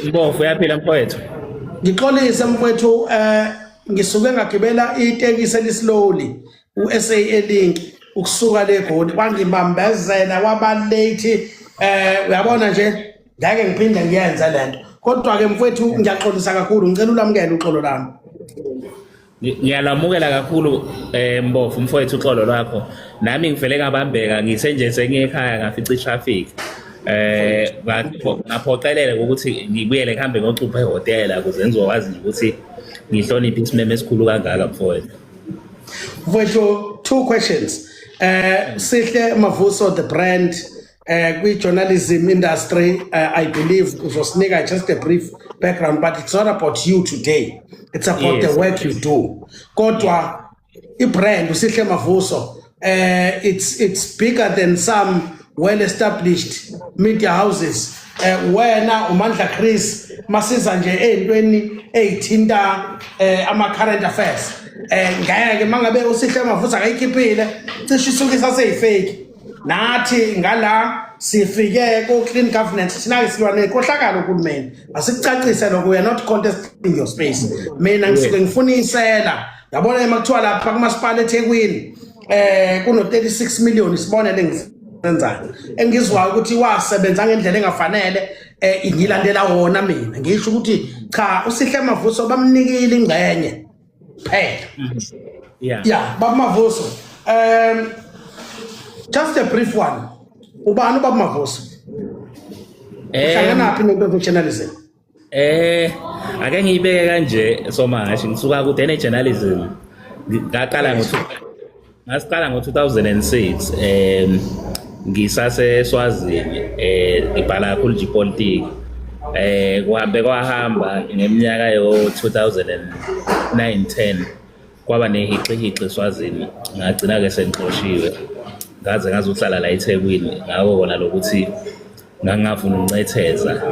Mbofu, uyaphila mfowethu? Ngixolise mfowethu, ngisuke ngagibela itekisi elislowly, uSAA Link, ukusuka le Goli, wangibambezela, waba late. Uyabona nje, ngeke ngiphinde ngiyenze lento. Kodwa ke mfowethu, ngiyaxolisa kakhulu, ngicela ulamukele uxolo lami. Ngiyalamukela kakhulu, Mbofu mfowethu, uxolo lwakho. Nami ngivele ngabambeka, ngisenje sengiye ekhaya, ngafica i-traffic. Ngaphoqelela ukuthi ngibuyele, ngihambe ngocupha ehhotela ukuze ngizokwazi nje ukuthi ngihloniphe isimemo esikhulu kangaka, mfowethu. Mfowethu, two questions. Sihle Mavuso the brand kwi journalism industry, I believe uzosinika just a brief background, but it's not about you today. It's about the work you do. Kodwa i-brand uSihle Mavuso, it's bigger than some well established media houses. Wena uMandla Chris masiza nje ezintweni ezithinta ama current affairs. Ngeke mangabe uSihle Mavuso akayikhiphile, cishe isuke isaseyifake. Nathi ngala sifike ko clean governance, thina ke silwa nenkohlakalo uhulumeni. Asikucacise lokho, we are not contesting your space. Mina ngisuke ngifuna isela. Yabona uma kuthiwa lapha kumasipala eThekwini kuno 36 million, isibonele engisenzayo, engizwayo ukuthi wasebenza ngendlela engafanele, ngilandela wona mina ngisho ukuthi cha, uSihle Mavuso bamnikile ingxenye phela. Yeah, Baba Mavuso, just a brief one, ubani uBaba Mavuso? Uhlanganaphi nento journalism? Ake ngiyibeke kanje, Somashi, ngisuka kude ne journalism. Ngaqala ngo Ngasiqala ngo-2006, ngisase Swazini, ngibhala kakhulu nje ipolitiki. Kuhambe kwahamba ngeminyaka yo 2009 10, kwaba nehixihixe eSwazini, ngagcina ke sengixoshiwe. Ngaze ngazohlala la eThekwini ngako kona lokuthi ngangingafuni ukuncetheza,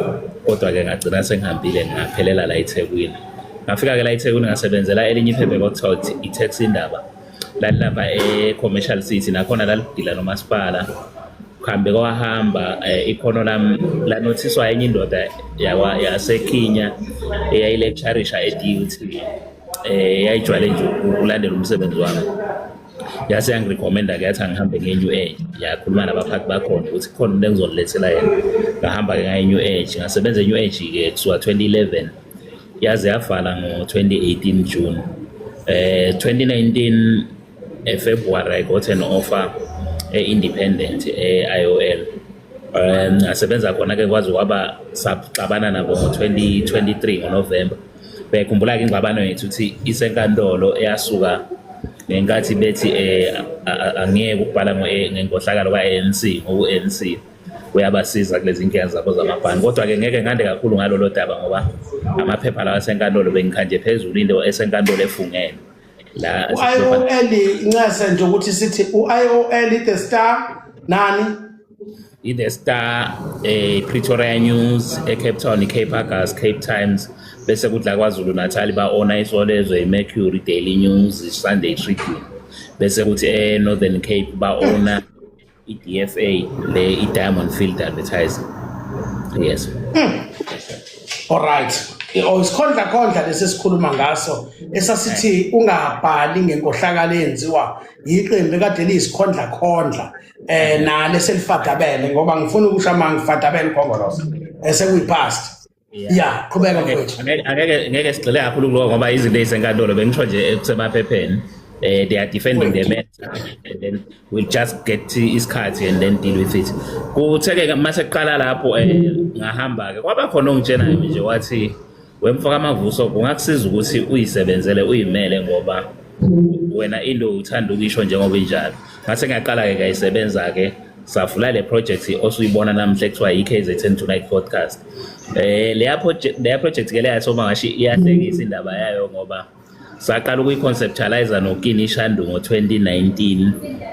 kodwa ke ngagcina sengihambile, ngaphelela la eThekwini. Ngafika ke la eThekwini, ngasebenzela elinye iphepha kwakuthiwa i-Taxi Indaba, lalilapha e-Commercial City, nakhona lalidila nomasipala. Kuhambe kwahamba, ikhono lami lanothiswa enye indoda yaseKenya eyayilecturisha e-DUT, yayijwayele nje ukulandela umsebenzi wami, yase yangirecommenda-ke, yathi angihambe nge-New Age, yakhuluma nabaphathi bakhona ukuthi khona umuntu engizonilethela yena. Ngahamba-ke ngaye e-New Age, ngasebenza e-New Age-ke kusuka 2011 yaze yavala ngo-2018 June. 2019 February I got an offer e-Independent, e-IOL. Ngasebenza khona-ke kwaze kwaba saxabana nabo ngo-2023 ngoNovember. Bekhumbula-ke ingxabano yethu ukuthi isenkantolo, eyasuka ngenkathi bethi angiyeke ukubhala ngenkohlakalo ka-ANC, ngoba u-ANC uyabasiza kulezi nkinga zabo zamabhange. Kodwa-ke ngeke ngande kakhulu ngalolo daba ngoba amaphepha lawa asenkantolo, bengikhanje phezulu into esenkantolo efungele la. U-IOL, incese nje ukuthi sithi u-IOL, The Star, nani? I-The Star, Pretoria News, eCape Town i-Cape Argus, Cape Times, bese kuthi la KwaZulu Natal ba-owna Isolezwe, i-Mercury, Daily News, i-Sunday Tribune, bese kuthi e-Northern Cape ba-owna i-DFA le, i-Diamond Field Advertising, yes. Alright, oh, isikhondla khondla lesi esikhuluma ngaso esasithi ungabhali ngenkohlakalo eyenziwa yiqembu ekade liyisikhondla khondla, nale selifadabele, ngoba ngifuna ukusho ama ngifadabele uKhongolose esekuyi-past. Ya, qhubeka mfowethu. Angeke sigxile kakhulu kuloko ngoba izinto ey'senkantolo, bengisho nje kusemaphepheni. They are defending the matter and then we'll just get isikhathi and then deal with it. Kuthe-ke mase kuqala lapho, ngahamba-ke, kwaba khona ongitshenayo nje, wathi, "Wemfoka Mavuso, kungakusiza ukuthi uyisebenzele, uyimele, ngoba wena into uthanda ukuyisho njengoba injalo." Ngase ngiyaqala-ke, ngayisebenza-ke, savula le project osuyibona namhla ekuthiwa i-KZN Tonight Podcast. Leya project ke leya, Somangashi, iyahlekisa indaba yayo ngoba saqala ukuyi-conceptualize noKini Shandu ngo-2019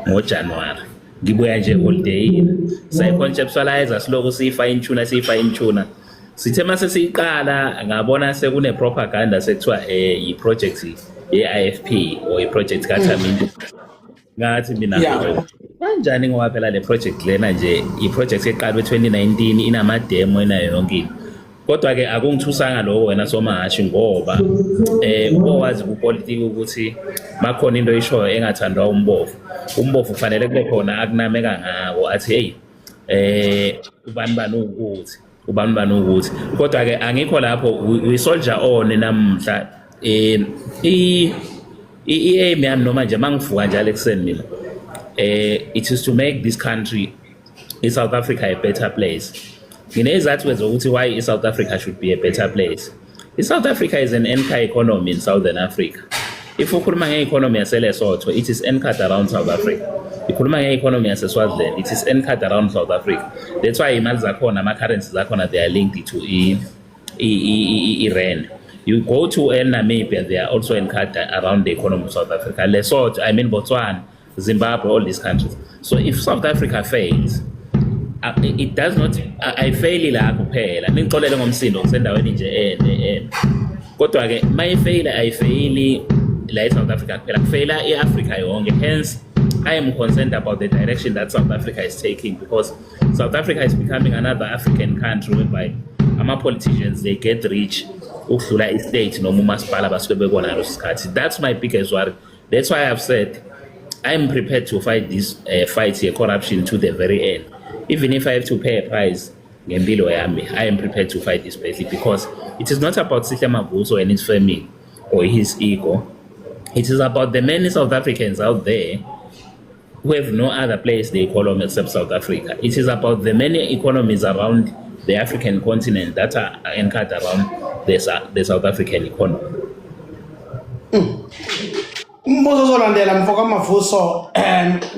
ngoJanuary, ngibuya nje holidayini. Sayi-conceptualize, silokhu siyi-fine tuna, siyi-fine tuna. Sithe mase siyiqala, ngabona sekune propaganda, sekuthiwa i-project ye-IFP or i-project kaThamintu. Ngathi mina, Kanjani? Ngoba phela le project lena nje i-project eqalwe 2019, inama-demo, inayo yonke into. Kodwa-ke akungithusanga lokho, wena somahashi, ngoba ubowazi kupolitiki ukuthi makhona into oyishoyo engathandwa umbofu, umbofu kufanele kube khona akunameka ngako, athi, "Hey, ubani bani ukuthi, ubani bani ukuthi." Kodwa-ke angikho lapho. We soldier on. Namhla i-aim yami, noma nje mangivuka njalo ekuseni mina, it is to make this country, i-South Africa, a better place. Nginezizathu zokuthi why i-South Africa should be a better place. I-South Africa is an anchor economy in Southern Africa. If ukhuluma nge-economy yaseLesotho, it is anchored around South Africa. Ikhuluma nge-economy yaseSwaziland, it is anchored around South Africa. That's why imali zakhona, ama-currencies zakhona, they are linked to i-rand. You go to El Namibia, they are also anchored around the economy of South Africa. Lesotho, I mean Botswana, Zimbabwe, all these countries. So if South Africa fails, it does not ayifeyili la kuphela. Ningixolele ngomsindo, ngisendaweni nje ende. Kodwa ke mayifeyila, ayifeyili la eSouth Africa kuphela, kufeyila iAfrica yonke. Hence I am concerned about the direction that South Africa is taking, because South Africa is becoming another African country whereby ama-politicians, they get rich ukudlula i-state noma umasipala basuke bekona ngaleso sikhathi. That's my biggest worry. That's why I've said I'm prepared to fight this fight here, corruption, to the very end. Even if I have to pay a price ngempilo yami, I am prepared to fight this battle, because it is not about Sihle Mavuso and his family or his ego. It is about the many South Africans out there who have no other place they call home except South Africa. It is about the many economies around the African continent that are anchored around the South African economy. Umbuzo ozolandela, mfoka Mavuso,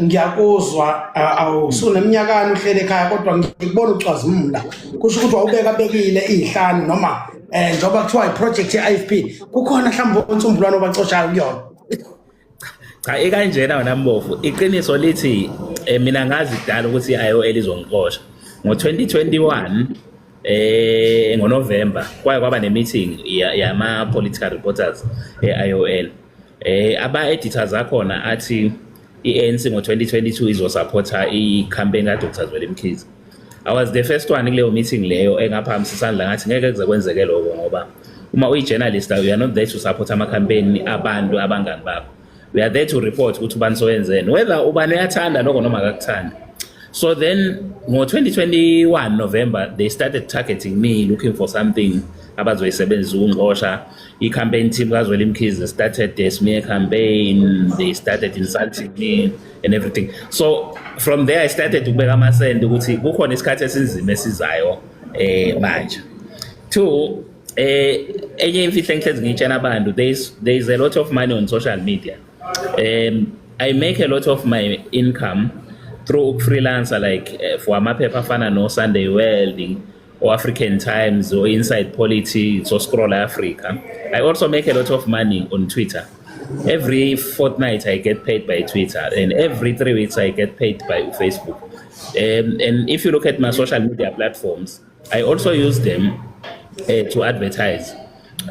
ngiyakuzwa awusuneminyakani uhlele ekhaya, kodwa ngikubona ucwazimula. Kusho ukuthi wawubeka bekile izihlanu, noma njengoba kuthiwa i-project ye-IFP, kukhona mhlawumbe onsumbulwane obacoshayo kuyona? Cha, ikanjena wena Mbofu. Iqiniso lithi mina ngazi kudala ukuthi i-IOL izongixosha. Ngo-2021 ngoNovember kwaye kwaba ne-meeting yama political reporters e-IOL. Aba editors akhona athi i-ANC ngo-2022 izosupporta i-campaign kaDr Zweli Mkhize. I was the first one kuleyo meeting leyo engaphamisa isandla, ngathi ngeke kuze kwenzeke lokho, ngoba uma uyi-journalist, you are not there to support ama-campaign abantu abangani bakho. We are there to report ukuthi ubani soyenzeni, whether ubani uyathanda lokho noma akakuthandi. So then ngo-2021 November they started targeting me, looking for something abazoyisebenzisa ukungixosha. I-campaign team kaZweli Mkhize started the smear campaign. They started insulting me and everything. So from there I started ukubeka amasende ukuthi kukhona isikhathi esinzima esizayo manje. Two, enye imfihlo engihlezi ngiyitshela abantu, there is a lot of money on social media. I make a lot of my income through freelancer, like for amaphepha afana no Sunday World or African Times or Inside Politics or Scroll Africa. I also make a lot of money on Twitter. Every fortnight I get paid by Twitter, and every 3 weeks I get paid by Facebook. And if you look at my social media platforms, I also use them to advertise.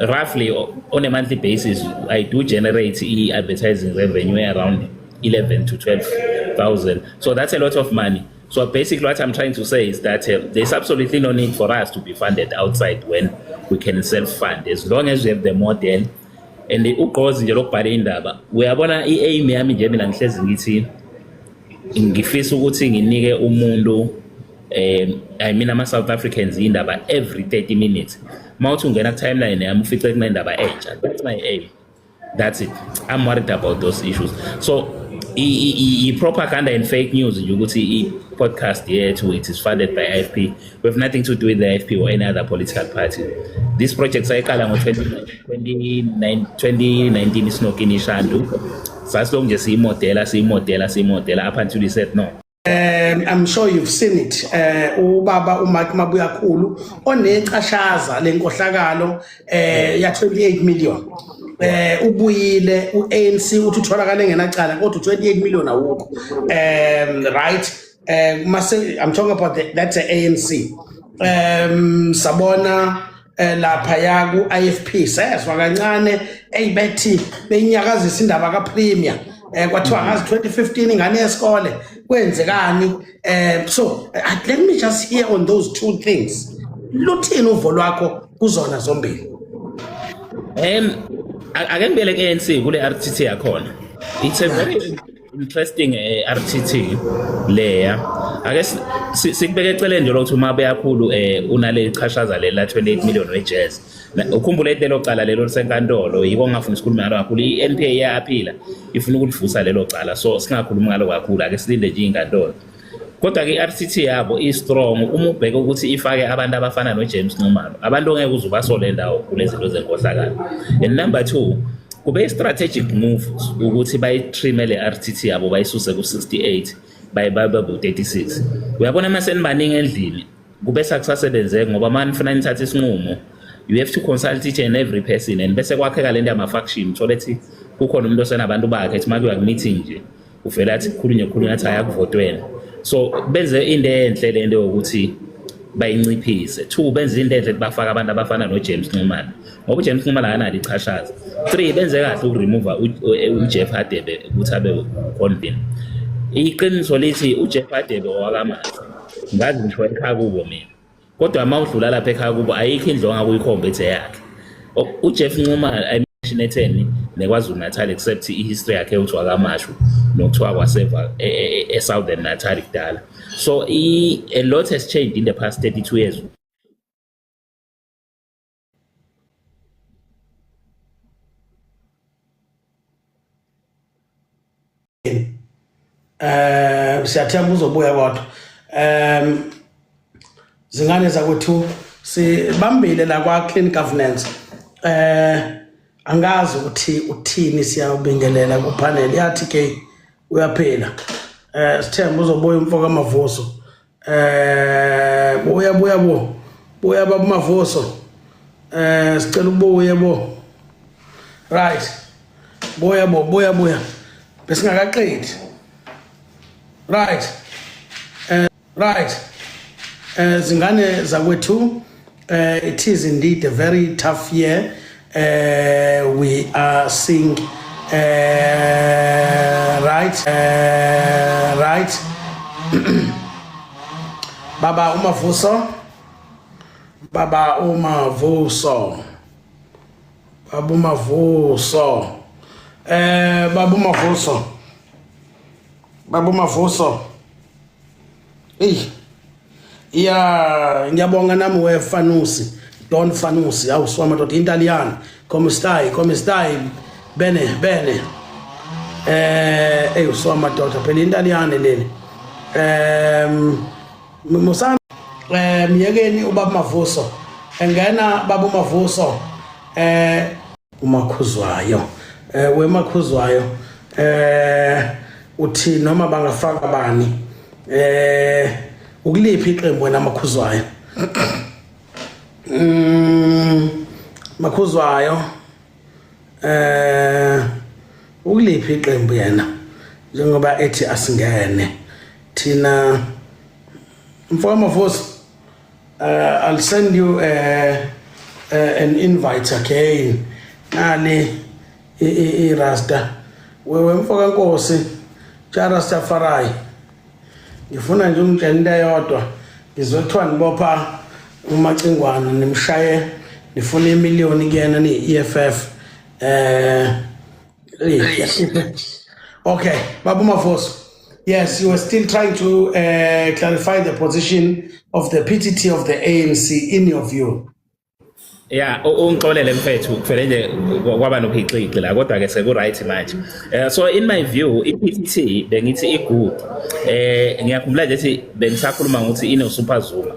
Roughly on a monthly basis, I do generate e-advertising revenue around 11 to 12,000. So that's a lot of money. So basically what I'm trying to say is that there's absolutely no need for us to be funded outside when we can self-fund, as long as we have the model and ugqozi nje lokubhala indaba. Uyabona, i-aim yami nje, mina ngihlezi ngithi ngifisa ukuthi nginike umuntu, I mean ama South Africans, indaba every 30 minutes. Mawuthi ungena ku timeline yami, ufice kunendaba entsha. That's my aim, that's it. I'm worried about those issues. So i-propaganda and fake news nje ukuthi i-podcast yethu, it is funded by IFP. We have nothing to do with the IFP or any other political party. This project sayiqala ngo-2019, iSnokini Shandu. Sasilokhu nje siyimodela, siyimodela, siyimodela up until we said no. I'm sure you've seen it. Ubaba uMike Mabuyakhulu onecashaza lenkohlakalo ya 28 million. Ubuyile uANC uthi utholakala engenacala, kodwa 28 million awukho. Right. Mase I'm talking about that's the ANC. Sabona lapha ya ku IFP, sezwa kancane eyibethi benyakazisa indaba ka Premier. Kwathiwa ngazi 2015 ingane yesikole kwenzekani. So let me just hear on those two things. Luthini uvo lwakho kuzona zombili? Ake ngibele ku-ANC kule RTT yakhona. It's a very interesting RTT leya. Ake sikubeke eceleni nje lokuthi uma beyakhulu unale chashaza leli la 28 million we-jazz. Ukhumbule lelo cala lelo lisenkantolo, yiko ngingafuni sikhulume ngalo kakhulu. I-NPA iyaphila, ifuna ukulivusa lelo cala, so singakhulumi ngalo kakhulu, ake silinde nje inkantolo. Kodwa ke i-RTT yabo i-strong uma ubheka ukuthi ifake abantu abafana no-James Nxumalo, abantu ongeke uze ubasole ndawo kulezi zinto zenkohlakalo. And number two, kube i-strategic move ukuthi bayi-trim-e le RTT yabo, bayisuse ku-68 bayibabe ku-36. Uyabona, uma senibaningi endlini kube sakusasebenzeki, ngoba uma nifuna nithathe isinqumo you have to consult each and every person, and bese kwakheka lento yama-faction. Uthole ethi kukhona umuntu osenabantu bakhe, ethi uma kuyiwa ku-meeting nje uvele athi kukhulunywe kukhulunywe athi ayakuvotwena. So benze into enhle lento yokuthi bayinciphise. Two, benze into enhle bafaka abantu abafana no-James Nxumalo, ngoba uJames Nxumalo akanalo ichashaza. Three, benze kahle uku-remove uJeff Hadebe ukuthi abe convene. Iqiniso lithi uJeff Hadebe owakaMashu, ngazi ngisho ekhaya kubo mina, kodwa uma udlula lapha ekhaya kubo ayikho indlu ongakuyikhomba ethi eyakhe. UJeff Nxumalo etheni neKwaZulu Natal, except i-history yakhe yokuthi wakaMashu nokuthiwa kwaseva e-Southern Natal kudala. So a lot has changed in the past 32 years. Siyathemba uzobuya, kodwa zingane zakwethu, sibambile la kwa clean governance. Angazi ukuthi uthini. Siyabingelela ku panel, yathi ke uyaphila. Sithemba uzobuya umfo kaMavuso. Buya, buya bo, buya baba Mavuso. Sicela ubuye bo. Right, buya bo, buya, buya, besingakaqedi. Right, right. Zingane zakwethu, it is indeed a very tough year. We are seeing, right, right. Baba uMavuso, baba uMavuso, baba uMavuso, baba uMavuso, baba uMavuso. Ey, ya, ngiyabonga nami we Fanusi, Don Fanusi. Awu madoda, Italian, come stai, come stai? Bene, bene. Ey, madoda, phela Italian leli. Musana, miyekeni ubaba Mavuso engena. Baba uMavuso, uMakhuzwayo, wemakhuzwayo, uthi noma bangafaka bani? Ukuliphi iqembu wena, Makhuzwayo? Makhuzwayo, ukuliphi iqembu yena, njengoba ethi asingene thina? Mfowethu Mavuso, I'll send you an invite again. Nali i-rasta wewe, mfoka Nkosi Rastafari. Ngifuna nje ungitshela into eyodwa. Ngizwe kuthiwa nibopha uMacingwana, nimshaye, nifuna imiliyoni kuyena ni-EFF. Okay, Babu Mavuso. Yes, you were still trying to clarify the position of the PTT of the ANC in your view. Ya, ungixolele mfethu, kuvele nje kwaba nophixixi la, kodwa ke seku right manje. So in my view, i-PTT bengithi i-good. Ngiyakhumbula nje ukuthi bengisakhuluma ngokuthi ino Super Zuma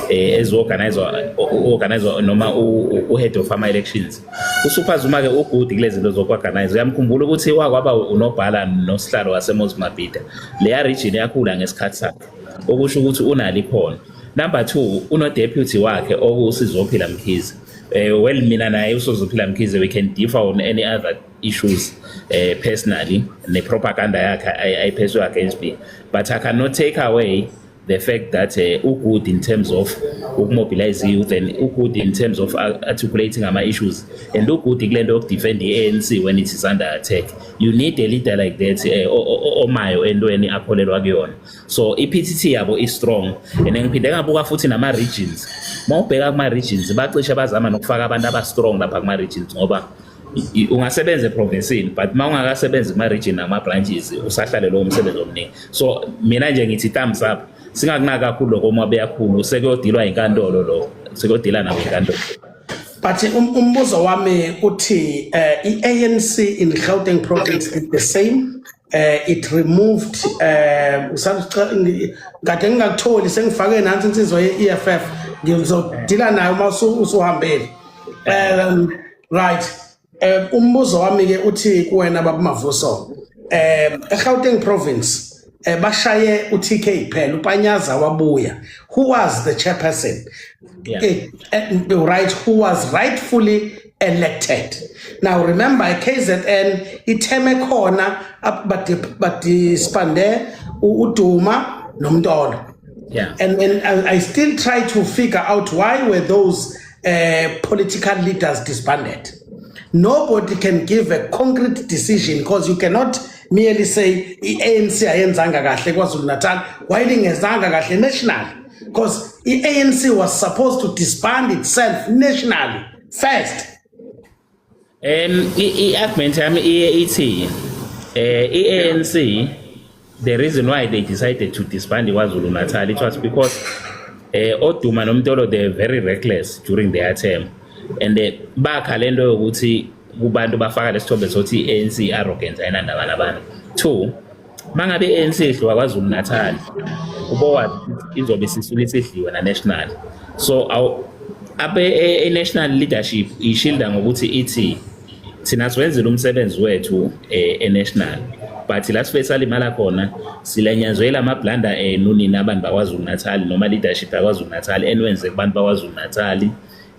ezo-organize organize noma u head of ama elections. USuper Zuma ke u-good kulezi zinto zoku-organize. Uyamkhumbula ukuthi wakwaba unobhala nosihlalo waseMoses Mabhida. Leya region yakhula ngesikhathi sakhe. Okusho ukuthi unalo ikhono. Number 2, uno deputy wakhe okusizophila Mkhize. Well, mina naye uSozophila Mkhize we can differ on any other issues, personally, ne propaganda yakhe ayipheswe against me, but I cannot take away The fact that good in terms of ukumobilize youth and good in terms of articulating ama issues and good kule nto yokudefend i-ANC when it is under attack. You need a leader like that omayo entweni akholelwa kuyona. So i-PTT yabo is strong, and ngiphinde ngabuka futhi nama-regions. Uma ubheka kuma-regions, bacishe bazama nokufaka abantu aba-strong lapha kuma-regions, ngoba ungasebenza eprovinsini, but uma ungakasebenzi kuma-region nama-branches, usahlale lowo msebenzi omningi. So mina nje ngithi thumbs up. Singakunaki kakhulu lokho uma beyakhulu, sekuyodilwa inkantolo, lo sekuyodila nabo inkantolo. But umbuzo wami uthi i-ANC in Gauteng province did the same. It removed kade ngingakutholi, sengifake nansi insizwa ye-EFF, ngizodila nayo uma usuhambile. Right. Umbuzo wami ke uthi kuwena, baba Mavuso, eGauteng province bashaye uTK kuphela, uPanyaza wabuya, who was the chairperson, right, who was rightfully elected. Now remember, KZN itheme khona badisbande uDuma noMtolo. And I still try to figure out why were those political leaders disbanded. Nobody can give a concrete decision because you cannot merely say i-ANC ayenzanga kahle KwaZulu Natal while ingezanga kahle nationally, because i-ANC was supposed to disband itself nationally first. I-argument yami iye ithi i-ANC, the reason why they decided to disband iKwaZulu Natal, it was because oDuma noMtolo, they were very reckless during their term, and bakha lento yokuthi kubantu bafaka lesithombe sokuthi i-ANC arrogant, ayinandaba nabantu. Two, mangabe i-ANC idliwa KwaZulu Natal, ubowazi izobe isisuke isidliwe na national. So abe e-national leadership ishilda ngokuthi ithi thina siwenzile umsebenzi wethu e-national, but la sifike salimala khona, silanyazwela ama-blunder enu nina abantu bakwaZulu Natal, noma leadership yakwaZulu Natal, eniwenze kubantu bakwaZulu Natal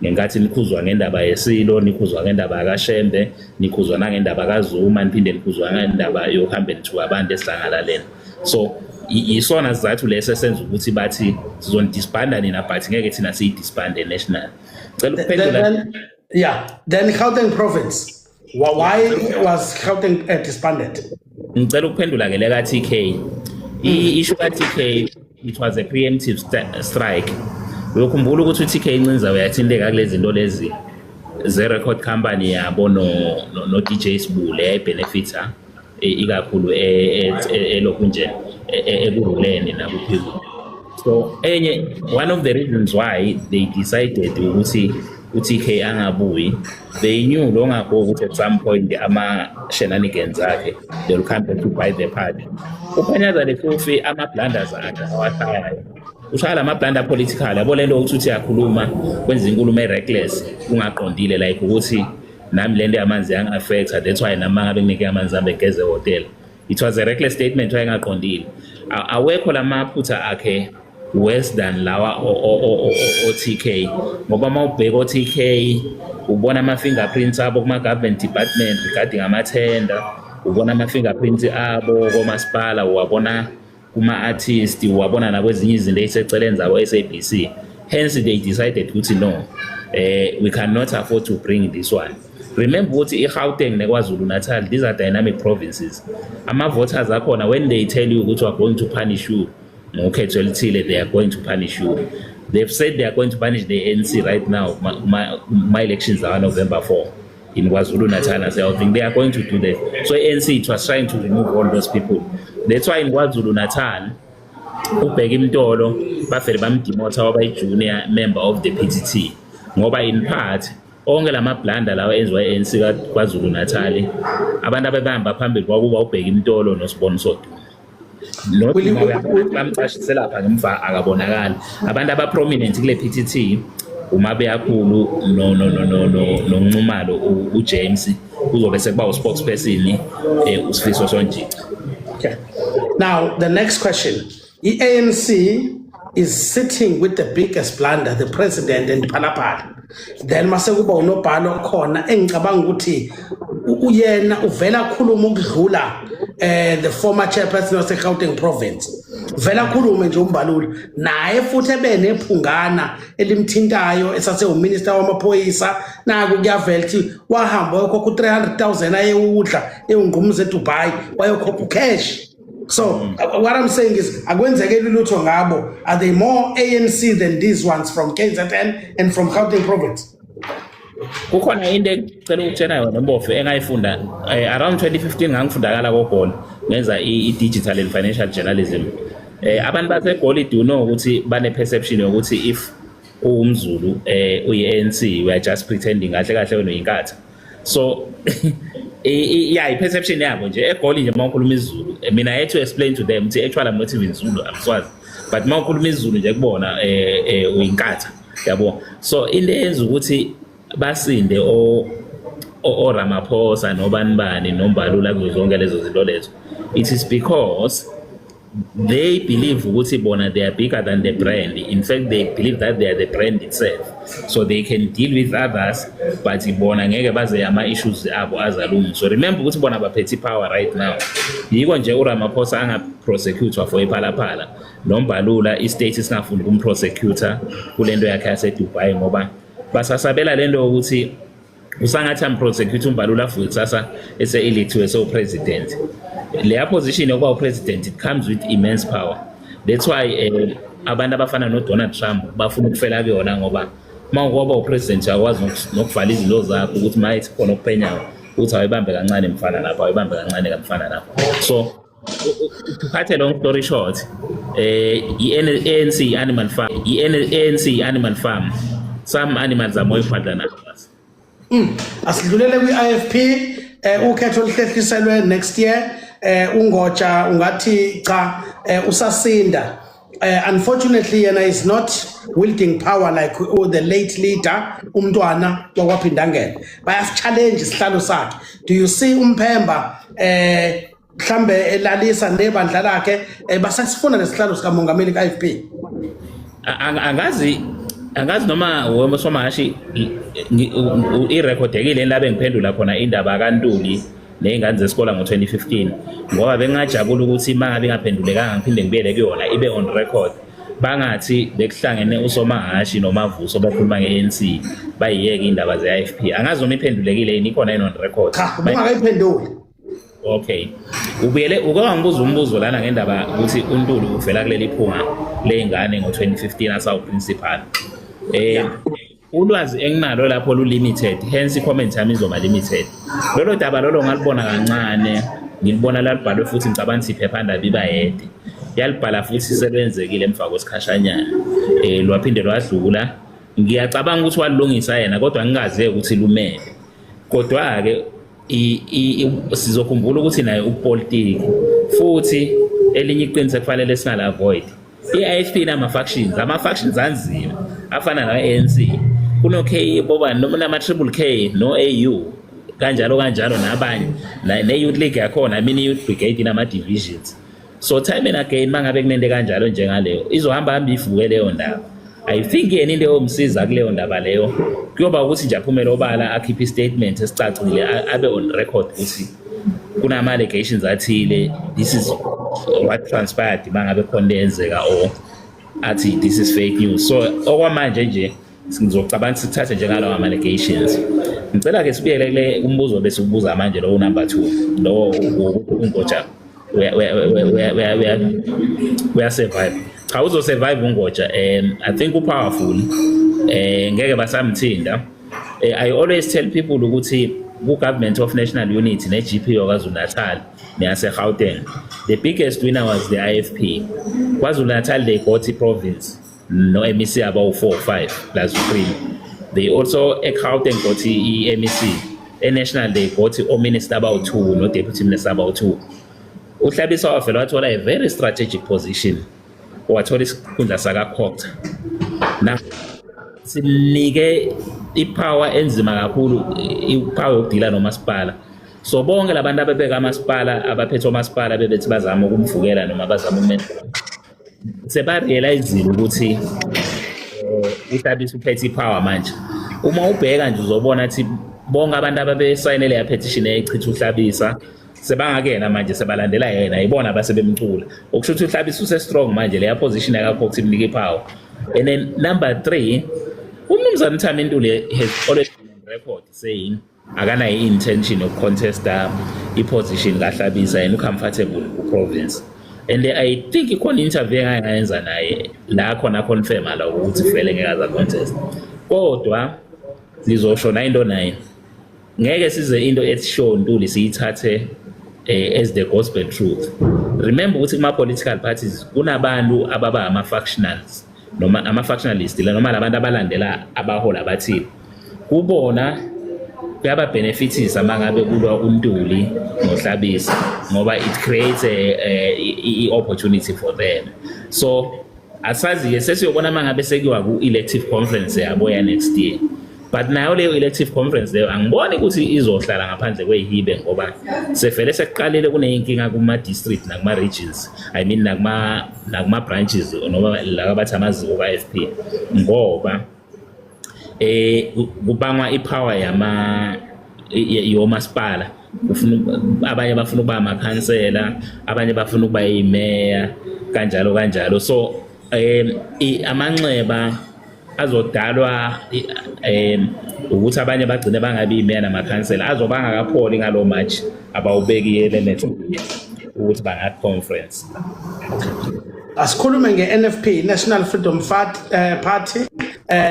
ngenkathi nikhuzwa ngendaba yesilo, nikhuzwa ngendaba yakashembe, nikhuzwa nangendaba kaZuma, niphinde nikhuzwa ngendaba yokuhambe nithuka abantu esidlangalaleni. So yisona sizathu leso esenza ukuthi bathi sizonidisbanda nina, but ngeke thina siyidisbande national. Cela ukuphendula. Then, yeah, then Gauteng province, why was Gauteng disbanded? Ngicela ukuphendula ke leka TK. I-issue ka TK, it was a preemptive strike. Uyokhumbula ukuthi uTK Ncinza uyathinteka kulezi zinto lezi ze record company yabo no DJ Sibule, yayibenefita ikakhulu elokhu nje ekuruleni nakuphezulu. So enye, one of the reasons why they decided ukuthi uTK angabuyi, they knew long ago ukuthi at some point ama shenanigans akhe, they will come back to bite the party. UPanyaza Lesufi, ama-blunders akhe awashayayo, ushaya lama-blunder political, yabo, lento ukuthi uthi uyakhuluma, kwenza inkulumo e-reckless, ungaqondile, like ukuthi nami lento yamanzi yangi-affecta, that's why nami mangabe nginike amanzi ami ngigeze ehhotela. It was a reckless statement, wayengaqondile. Awekho lamaphutha akhe worse than lawa o-TK, ngoba uma ubheka o-TK, ubona ama-fingerprints abo kuma-government department regarding amathenda, ubona ama-fingerprints abo komasipala, uwabona kuma-artist, uwabona nakwezinye izinto ey'seceleni zabo SABC. Hence they decided ukuthi no, we cannot afford to bring this one. Remember ukuthi i-Gauteng neKwaZulu Natal, these are dynamic provinces. Ama-voters akhona, when they tell you ukuthi we are going to punish you ngokhetho oluthile, they are going to punish you. They've said they are going to punish the ANC right now. Ma elections are November 4 in KwaZulu Natal nase-Gauteng, they are going to do that. So ANC, it was trying to remove all those people. That's why in KwaZulu Natal uBheki Mtolo bavele bamdemotha, waba i-junior member of the PTT, ngoba in part onke lama-blunder lawa enziwa i-ANC KwaZulu Natal, abantu abebehamba phambili kwakuba uBheki Mtolo noSiboniso Duma. Bamcashise lapha ngemva, akabonakali. Abantu aba-prominent kule PTT uMabeyakhulu noNxumalo uJames, kuzobe sekuba uspokesperson uSifiso Sonjica. Okay. Now, the next question. The ANC is sitting with the biggest blunder, the president and Phala Phala. Then mase kuba unobhalo khona engicabanga ukuthi Uyena uvela khuluma ukudlula the former chairperson wase Gauteng province. Vela khulume nje uMbalula, naye futhi ebe nephungana elimthintayo esase uminister wamaphoyisa. Naku kuyavela ukuthi wahamba wayokhokha u-300,000 ayewudla ewungqumuza eDubai, wayokhokha ucash. So what I'm saying is, akwenzekeli lutho ngabo. Are they more ANC than these ones from KZN and from Gauteng province? Kukhona into engicela ukutshena yona, Mbofe, engayifunda around 2015. Ngangifundakala koGoli, ngenza i-digital and financial journalism. Abantu baseGoli do know ukuthi bane perception yokuthi if uwumZulu, uyi-ANC, we are just pretending, kahle kahle wena uyinkatha. So yeah, i-perception yabo nje eGoli nje, uma ukhuluma isiZulu, mina I had to explain to them ukuthi actually I'm not even Zulu, I'm Swazi, but uma ukhuluma isiZulu nje kubona uyinkatha, yabo. So into eyenza ukuthi basinde o Ramaphosa nobani bani noMbalula kuzo zonke lezo zinto lezo, it is because they believe ukuthi bona they are bigger than the brand. In fact, they believe that they are the brand itself, so they can deal with others, but bona ngeke baze ama-issues abo azalungiswa. So remember ukuthi bona baphethe i-power right now. Yiko nje uRamaphosa angaprosecutwa for iPhala Phala, noMbalula i-state singafuni ukumprosecutor kule nto yakhe yaseDubai, ngoba basasabela lento yokuthi usangathi amprosecute uMbalula futhi kusasa ese-electiwe sewu-president. Leya position yokuba upresident, it comes with immense power. That's why abantu abafana no-Donald Trump bafuna ukufela kuyona, ngoba uma ukuba upresident uyakwazi nokuvala izinto zakho, ukuthi ma ethi khona okuphenyayo, ukuthi awuyibambe kancane mfana lapha, awuyibambe kancane kamfana lapha. So to cut a long story short, i-ANC animal farm, i-ANC animal farm, some animals are more important than others. Asidlulele kwi-IFP. Ukhetho oluhlehliselwe next year, uNgotsha ungathi cha, usasinda. Unfortunately yena is not wielding power like the late leader umntwana wakwaPhindangene. Bayasi-challenge isihlalo sakhe. Do you see uMphemba mhlambe elalisa nebandla lakhe, basasifuna lesihlalo sikamongameli ka-IFP? Angazi noma wena Somahashi irekhodekile la bengiphendula khona indaba kaNtuli ney'ngane zesikole ngo-2015, ngoba bengingajabula ukuthi uma ngabe ingaphendulekanga ngiphinde ngibuyele kuyona, ibe on record, bangathi bekuhlangene uSomahashi noMavuso bakhuluma nge-ANC, bayiyeke indaba ze-IFP. Angazi noma iphendulekile yini, ikhona yini on record? Cha, ubungakayiphenduli. Okay. Ubuyele uke wangibuza umbuzo lana ngendaba ukuthi uNtuli uvela kuleli phunga ley'ngane ngo-2015 asawu-principal. Ulwazi enginalo lapho lu-limited, hence i-comment yami izoba limited. Lolo daba lolo ngalibona kancane, ngilibona lalibhalwe futhi, ngicabanga ukuthi iphephandaba iBAYEDE. Yalibhala futhi selwenzekile emva kwesikhashanyana. Lwaphinde lwadlula. Ngiyacabanga ukuthi walilungisa yena, kodwa ngingazi ukuthi lumele. Kodwa-ke sizokhumbula ukuthi naye upolitiki futhi. Elinye iqiniso ekufanele singala-avoid, i-IFP inama-factions, ama-factions anzima afana nawe-ANC, kuno-K bobani, noma nama-triple K no-AU, kanjalo kanjalo nabanye, ne-youth league yakhona, I mean i-youth brigade, inama-divisions. So time and again, mangabe kunento kanjalo njengaleyo, izohamba hamba ivuke leyo ndaba. I think yena into eyomsiza kuleyo ndaba leyo kuyoba ukuthi nje aphumele obala, akhiphe i-statement esicacile, abe on record ukuthi kunama-allegations athile, this is what transpired, mangabe khona into eyenzeka, or athi this is fake news. So okwamanje nje ngizocabanga sithathe njengalawo ama-allegations. Ngicela-ke sibuyele kule umbuzo bese ubuza manje, lowo number 2, lowo wokuthi uNgotsha uya-survive. Cha, uzo-survive uNgotsha. I think upowerful, ngeke basamthinda. I always tell people ukuthi ku-government of national unity ne-GPO KwaZulu Natal neyase-Gauteng, the biggest winner was the IFP. KwaZulu Natal they got i-province no-MEC abawu-4 or 5 plus 3. They also e-Gauteng got i-MEC. E-national they got o-minister abawu-2 no-deputy minister abawu-2. UHlabisa wavele wathola a very strategic position, wathola isikhundla saka-COGTA na simnike ipower enzima kakhulu, ipower yokudila nomasipala. So bonke labantu abebeka amasipala, abaphethe omasipala, bebethi bazama ukumvukela noma bazama ukumenza, sebarealizile ukuthi uHlabisa uphethe ipower manje. Uma ubheka nje uzobona ukuthi Bonke abantu ababesayinele leya petition eyayichitha uHlabisa sebangakena manje, sebalandela yena, yibona abasebemcula. Okusho ukuthi uHlabisa use-strong manje, leya position yakaCox imnika ipower. And then number three, uMnumzane Thami Ntuli has always been on record saying akanayo i-intention yokucontesta i-position kaHlabisa, yena ucomfortable ku-province. And I think ikhona i-interview engake ngayenza naye la khona confirma la ukuthi vele ngeke aze contest. Kodwa ngizosho na into naye, ngeke size into ethi sho Ntuli siyithathe as the gospel truth. Remember ukuthi kuma political parties kunabantu ababa ama factionals noma ama factionalist la, noma labantu abalandela abahola abathile. Kubona kuyaba benefitisa mangabe kulwa uNtuli noHlabisa, ngoba it creates a opportunity for them. So asazi-ke, sesiyobona mangabe sekuyiwa ku-elective conference yabo ya next year. But nayo leyo elective conference leyo angiboni ukuthi izohlala ngaphandle kweyihibe, ngoba sefele sekuqalile kuneyinkinga kuma-district nakuma-regions, I mean nakuma-branches noma la abathi amaziko ka-IFP, ngoba kubangwa ipower yama yomasipala. Ufuna abanye bafuna ukuba amakhansela, abanye bafuna ukuba imeya, kanjalo kanjalo. So amanxeba azodalwa ukuthi abanye bagcine bangabi imeya namakhansela azoba angakapholi ngalo March abawubekile next year ukuthi banga-conference. Asikhulume nge-NFP, National Freedom Party.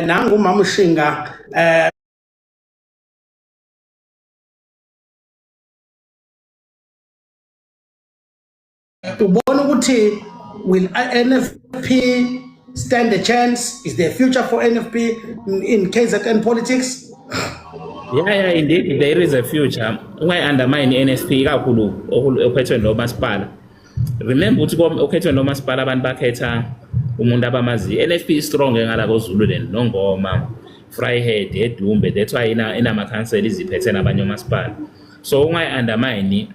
Nangu umama uShinga, ubona ukuthi will NFP stand a chance? Is there a future for NFP in KZN politics? Yeah, indeed there is a future. Ungayi-undermine i-NFP, kakhulu okhethweni lomasipala. Remember ukuthi okhethweni lomasipala abantu bakhetha umuntu abamaziyo. NFP is strong ngala koZululand, Nongoma, Vryheid, eDumbe. That's why inamakhansela, iziphethe nabanye omasipala. So ungayi-undermine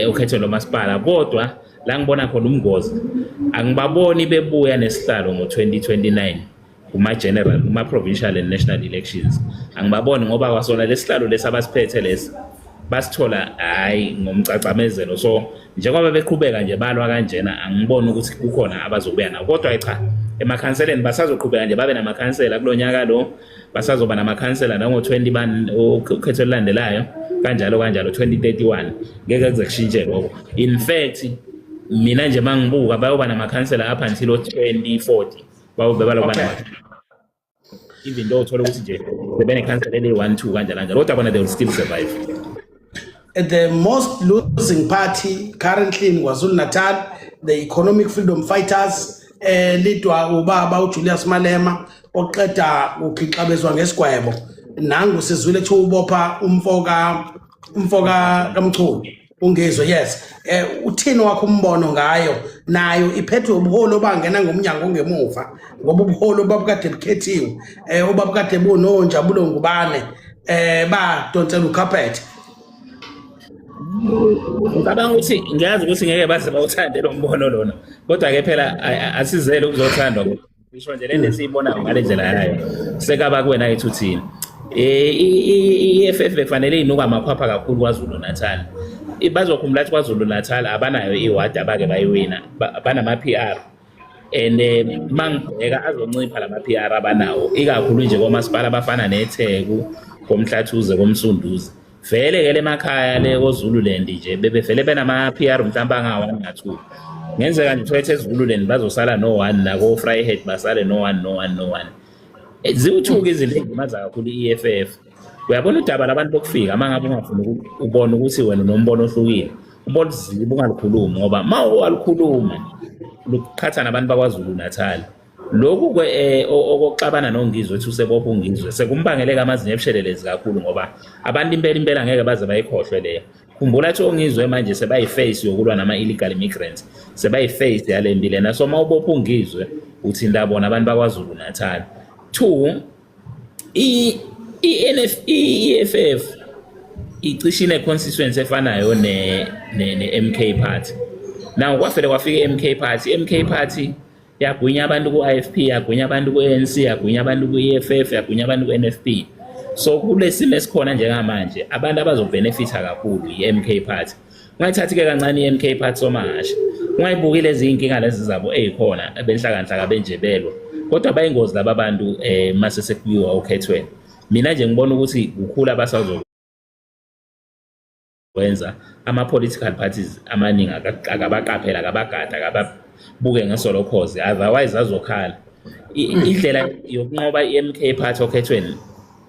ukhethweni lomasipala. Kodwa la ngibona khona umngozi, angibaboni bebuya nesihlalo ngo-2029 kuma-general, kuma-provincial and national elections. Angibaboni, ngoba kwasona lesihlalo lesi abasiphethe lesi basithola hhayi ngomcacamezelo. So njengoba beqhubeka nje balwa kanjena, angiboni ukuthi kukhona abazobuya nawo. Kodwa cha, emakhanseleni basazoqhubeka nje babe namakhansela kulo nyaka lo, basazoba namakhansela nango-20 bani ukhetho olulandelayo, kanjalo kanjalo, 2031 ngeke kuze kushintshe lokho. In fact mina nje mangibuka bayoba namakhansela up until 2040, bayobe baloku even though uthola ukuthi nje sebenekhansela eli-1 2 kanjalo kanjalo, kodwa bona they will still survive. The most losing party currently in KwaZulu-Natal, the Economic Freedom Fighters, lidwa ubaba uJulius Malema oqeda ukhixabezwa ngesigwebo. Nangu sizwile kuthiwa ubopha umfoka kaMchunu ungezwe. Yes, uthini wakho umbono ngayo? Nayo iphethwe ubuholi obangena ngomnyango ongemuva, ngoba ubuholi obabukade bukhethiwe, obabukade bunoNjabulo Ngubane, badonsela ucarpet. Ngicabanga ukuthi ngiyazi ukuthi ngeke baze bawuthande lo mbono lona, kodwa-ke phela asizele ukuzothandwa. Ngisho nje lento esiyibonayo ngale ndlela yayo sekaba kuwena ethuthini. I-EFF bekufanele inuka amakhwapha kakhulu KwaZulu Natal. Bazokhumbula ukuthi KwaZulu Natal abanayo iwadi abake bayiwina, banama-PR and mangibheka azoncipha lama PR abanawo, ikakhulu nje komasipala abafana neTheku, koMhlathuze, koMsunduzi. Vele ke lemakhaya le koZululand nje bebevele benama PR mhlawumbe anga-1 na-2. Ngenzeka nje utholethe eZululand bazosala no-1, nako Vryheid basale no-1, no-1, no-1. Ziwuthuka izinto ezimaza kakhulu i-EFF. Uyabona udaba labantu bokufika, uma ngabe ungafuni ubona ukuthi wena unombono ohlukile, ubona uzibe ungalukhulumi, ngoba uma walukhuluma luqhatha nabantu bakwaZulu Natal. Lokhu okokuxabana noNgizwe ethi usebopha uNgizwe sekumbangeleka amazinyo ebushelelezi kakhulu, ngoba abantu impela impela ngeke baze bayikhohlwe leyo. Khumbula ukuthi oNgizwe manje sebayi-face yokulwa nama-illegal immigrants, sebayi-face yale mpi lena. So uma ubopha uNgizwe uthinta bona abantu bakwaZulu Natal. Two, i-NF i-EFF icishe ine-constituency efanayo ne-MK Party. Now kwafele kwafika i-MK Party, i-MK Party yagwinya abantu ku-IFP, yagwinya abantu ku-ANC, yagwinya abantu ku-EFF, yagwinya abantu ku-NFP. So kulesimo esikhona njengamanje, abantu abazobenefitha kakhulu i-MK Party. Ungayithathi-ke kancane i-MK Party, somahasha. Ungayibuki lezi iy'nkinga lezi zabo ey'khona benhlakanhlaka benjebelwa, kodwa bayingozi laba bantu mase sekuyiwa okhethweni. Mina nje ngibona ukuthi kukhula abasazokwenza. Ama-political parties amaningi akabaqaphela, akabagada, akababuke ngeso lokhozi, otherwise azokhala. Indlela yokunqoba i-MK Party okhethweni,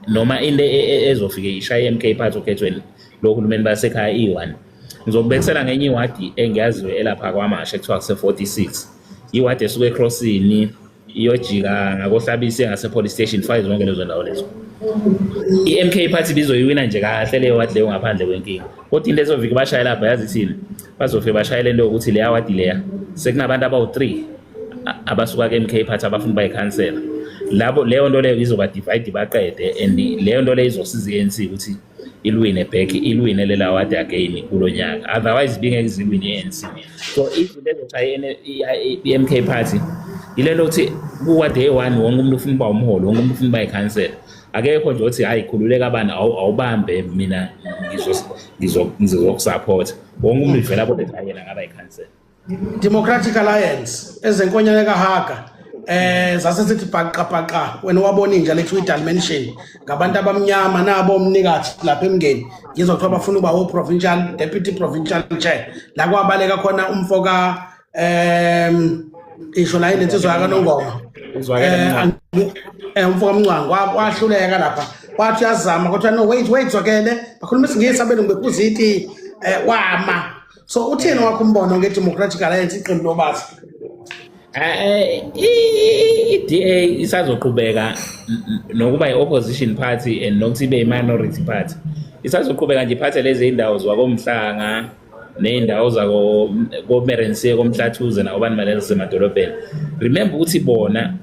noma into ezofike ishaye i-MK Party okhethweni lohulumeni basekhaya, iyi-one. Ngizokubekisela ngenye iwadi engiyaziyo elapha KwaMashu ekuthiwa kuse-46, iwadi esuke ecrossini iyojika ngakoHlabisa ngase-police station, fake zonke lezo ndawo lezo. I-MK Party bizoyiwina nje kahle leyo wadi leyo ngaphandle kwenkinga, kodwa into ezofike bashaye lapha, yazi ithini? Bazofike bashayele into yokuthi leya wadi leya sekunabantu abawu-3 abasuka ku-MK Party abafuna ukuba yikhansela labo. Leyo nto leyo izoba divide baqede, and leyo nto leyo izosiza i-ANC ukuthi ilwine back, ilwine lela wadi again kulo nyaka, otherwise ibingeke iziwine i-ANC. So izinto ezoshaya i-MK Party ile nto ukuthi kuwa day one wonke umuntu ufuna ukuba umholi, wonke umuntu ufuna ukuba yikhansela. Akekho nje othi, "Hayi, khululeka abana, awubambe, mina ngizokusupport." Wonke umuntu ivela abone ukuthi yena ngaba yikhansela. Democratic Alliance ezenkonyane kaHaga zase sithi bhaqa bhaqa, wena wabona inja lethu i-dimension ngabantu abamnyama nabo omnikathi lapha eMngeni. Ngizwa kuthiwa bafuna ukuba o-provincial, deputy provincial chair, la kwabaleka khona umfoka isho la inensizwa yakaNongoma. Uzwakele Mncwango. Umfoka Mncwango wahluleka lapha, wathi uyazama kodwa, "No, wait, wait, Zwakele," bakhuluma isiNgisi abelungu bephuza iti, wama. So uthini wakho umbono nge-Democratic Alliance, iqembu lobazi? I-DA isazoqhubeka nokuba i-opposition party and nokuthi ibe i-minority party. Isazoqhubeka nje iphathe lezi iy'ndawo zakoMhlanga ney'ndawo zako koMerensie, koMhlathuze nakobani balezi zasemadolobheni. Remember ukuthi bona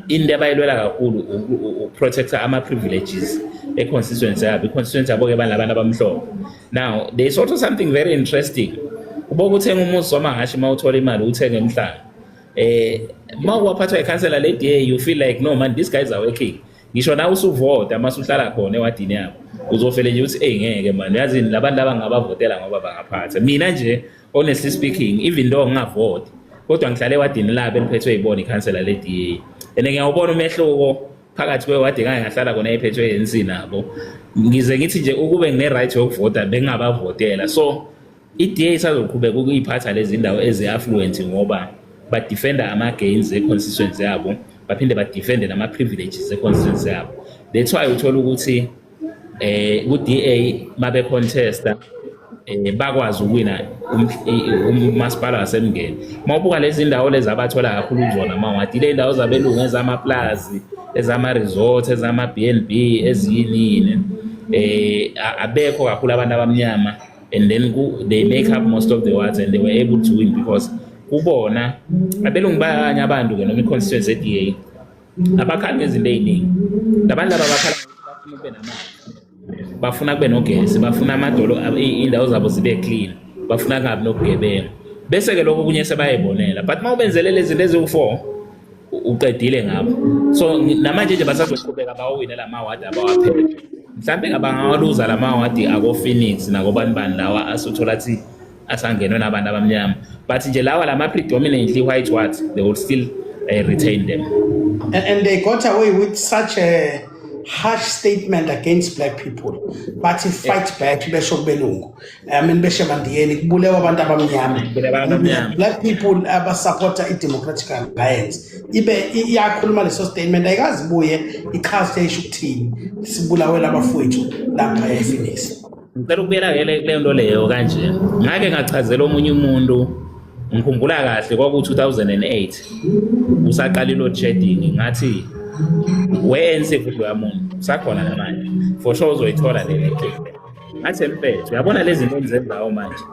into abayilwela kakhulu ukuprotecta ama-privileges e-constituency yabo. I-constituency yabo-ke banabantu abamhlophe. Now there is also something very interesting. Uboke uthenga umuzi wamahhashi, uma uthola imali uthenge eMhlanga, uma waphathwa ikhansela le-DA, you feel like, "No man, these guys are working." Ngisho nawe usuvota, mase uhlala khona ewadini yabo, uzofele nje uthi, "Eyi, ngeke man, yazini, labantu laba ngabavotela ngoba bangaphatha." Mina nje, honestly speaking, even though ngingavoti, kodwa ngihlale ewadini labo eliphethwe yibona ikhansela le-DA, and ngiyawubona umehluko phakathi kwewadi engake ngahlala khona ephethwe i-ANC nabo. Ngize ngithi nje ukube ngine-right yokuvota bengingabavotela. So i-DA isazoqhubeka ukuyiphatha lezi ndawo ezi-affluent ngoba badefenda ama-gains e-constituency yabo, baphinde badefende nama-privileges e-constituency yabo. That's why uthola ukuthi ku-DA mabe contesta bakwazi ukuwina umasipala waseMngeni. Mawubuka lezi ndawo lezi abathola kakhulu kuzona amawadi, ile ndawo zabelungu, ezamaplazi, ezama-resort, ezama-B&B, eziyinini, abekho kakhulu abantu abamnyama, and then they make up most of the wards and they were able to win because kubona abelungu bayanye abantu ke noma i-constituency e-DA abakhali ngezinto ey'ningi. Labantu laba bakhala ngokuthi bafuna ube namanzi, bafuna kube nogesi, bafuna amadolo iy'ndawo zabo zibe clean, bafuna kungabi nobugebengu, bese-ke lokho okunye sebayayibonela. But uma ubenzele lezi zinto eziwu-four, uqedile ngabo. So namanje nje basazoqhubeka bawawine la mawadi abawaphethe. Mhlampe ngabangawaluza la mawadi ako-Phoenix nakobani bani lawa asuthola athi asangenwe nabantu abamnyama, but nje lawa lama predominantly white wards, they will still retain them. And they got away with such a harsh statement against black people, bathi "Fight back," besho kubelungu, I mean, besho emandiyeni kubulewa abantu abamnyama. Kubulewa abantu abamnyama. Black people abasupporta i-Democratic Alliance ibe iyakhuluma leso statement, ayikazi ibuye ichaze isho ukuthini, sibulawela abafowethu lapha ePhoenix. Ngicela ukubuyela ke kuleyo nto leyo kanje. Ngake ngachazela omunye umuntu, ngikhumbula kahle, kwaku-2008 usaqala i-load shedding, ngathi we-ANC futhi loya muntu usakhona namanje, for sure uzoyithola le clip. Ngathi, "Mfethu, uyabona lezi zinto enizenzayo manje,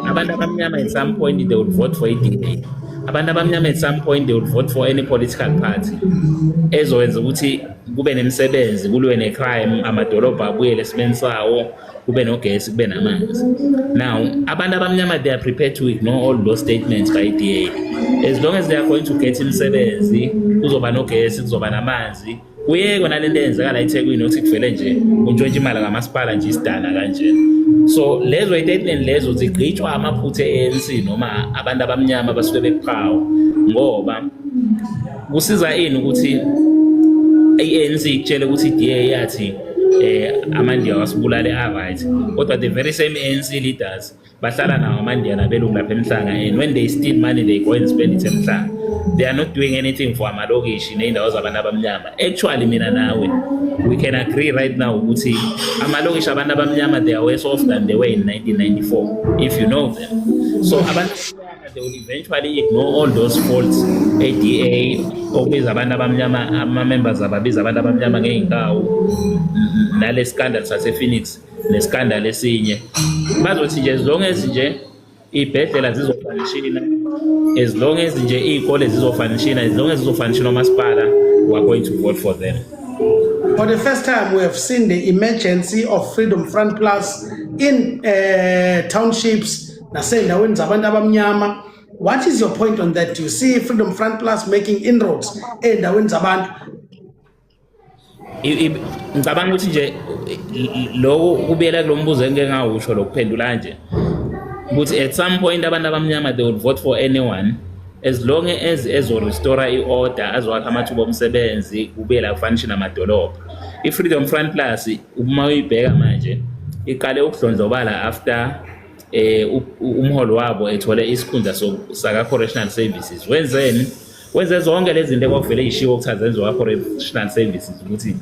abantu abamnyama at some point they will vote for i-DA, abantu abamnyama at some point they will vote for any political party ezowenza ukuthi kube nemisebenzi, kuliwe ne-crime, amadolobha abuyele esimeni sawo, kube nogesi, kube namanzi." Now abantu abamnyama, they are prepared to ignore all those statements by DA as long as they are going to get imisebenzi, kuzoba nogesi, kuzoba namanzi. Kuyekwe nalento eyenzeka la eThekwini ukuthi kuvele nje kuntshontshe imali kamasipala nje isidana kanje. So lezo statement lezo zigqitshwa amaphutha e-ANC noma abantu abamnyama abasuke bekupower, ngoba kusiza ini ukuthi i-ANC ikutshele ukuthi i-DA yathi amaNdiya wasibulale a-right, kodwa the very same ANC leaders bahlala nawo amaNdiya nabelungu lapha eMhlanga, and when they steal money they go and spend it eMhlanga. They are not doing anything for amalokishi ney'ndawo zabantu abamnyama. Actually, mina nawe we can agree right now ukuthi amalokishi abantu abamnyama, they are worse off than they were in 1994, if you know them. So abantu abamnyama, they will eventually ignore all those faults e-DA okubiza abantu abamnyama, ama-members ababiza abantu abamnyama ngey'nkawu, nale scandal sase-Phoenix nescandal esinye. Bazothi nje as long as nje iy'bhedlela zizofunctiona, as long as nje iy'kole zizofunctiona, as long as zizofunctiona umasipala, we are going to vote for them. For the first time, we have seen the emergency of Freedom Front Plus in townships, nasey'ndaweni zabantu abamnyama. What is your point on that? Do you see Freedom Front Plus making inroads ey'ndaweni zabantu? Ngicabanga ukuthi nje lokho kubuyela kulo mbuzo engike ngawusho lokuphendula kanje ukuthi at some point abantu abamnyama, they will vote for anyone as long as ezorestore i-order, azowakha amathuba omsebenzi, kubuyela kufunction amadolobha. I-Freedom Front Plus, uma uyibheka manje, iqale ukudlondlobala after umholo wabo ethole isikhundla saka correctional services. Wenzeni? Wenze zonke lezi zinto ekwakuvele yishiwo ukuthi azenziwa ka-correctional services, ukuthi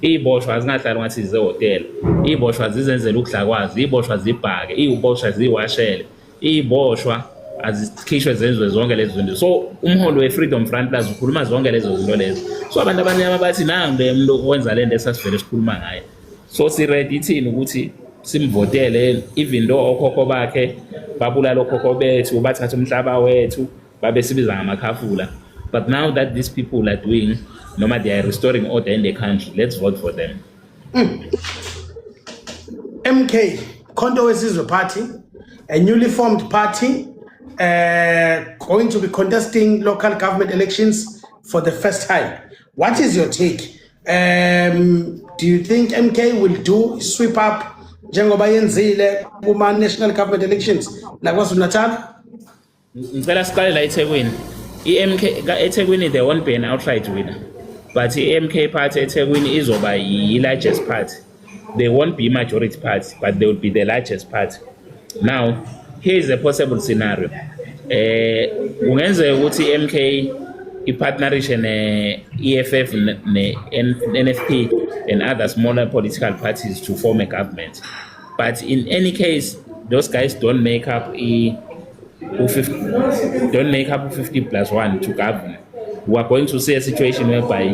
iy'boshwa zingahlali ngathi zisehhotela, iy'boshwa zizenzele ukudla kwazo, iy'boshwa zibhake, iy'boshwa ziyiwashele, iy'boshwa azikhishwe zenziwe zonke lezo zinto. So umholi we-Freedom Front Plus ukhuluma zonke lezo zinto lezo, so abantu abamnyama bathi nangu le muntu owenza le nto esasivele sikhuluma ngayo, so si-ready thina ukuthi simvotele, even though okhokho bakhe babulala okhokho bethu, bathatha umhlaba wethu, babe sibiza ngamakhafula. But now that these people are doing noma they are restoring order in the country, let's vote for them. MK, Khonto Wesizwe Party, a newly formed party, going to be contesting local government elections for the first time. What is your take? Do you think MK will do sweep up njengoba yenzile kuma national government elections la KwaZulu Natal? Ngicela siqale la eThekwini. I-MK eThekwini, there won't be an outright winner, but i-MK party eThekwini izoba yi-largest party. They won't be majority party, but they will be the largest party. Now, here is a possible scenario. Kungenzeka ukuthi i-MK ipartnerishe ne-EFF, ne-NFP and other smaller political parties to form a government, but in any case those guys don't make up i u-50, don't make up 50 plus 1 to govern. We are going to see a situation whereby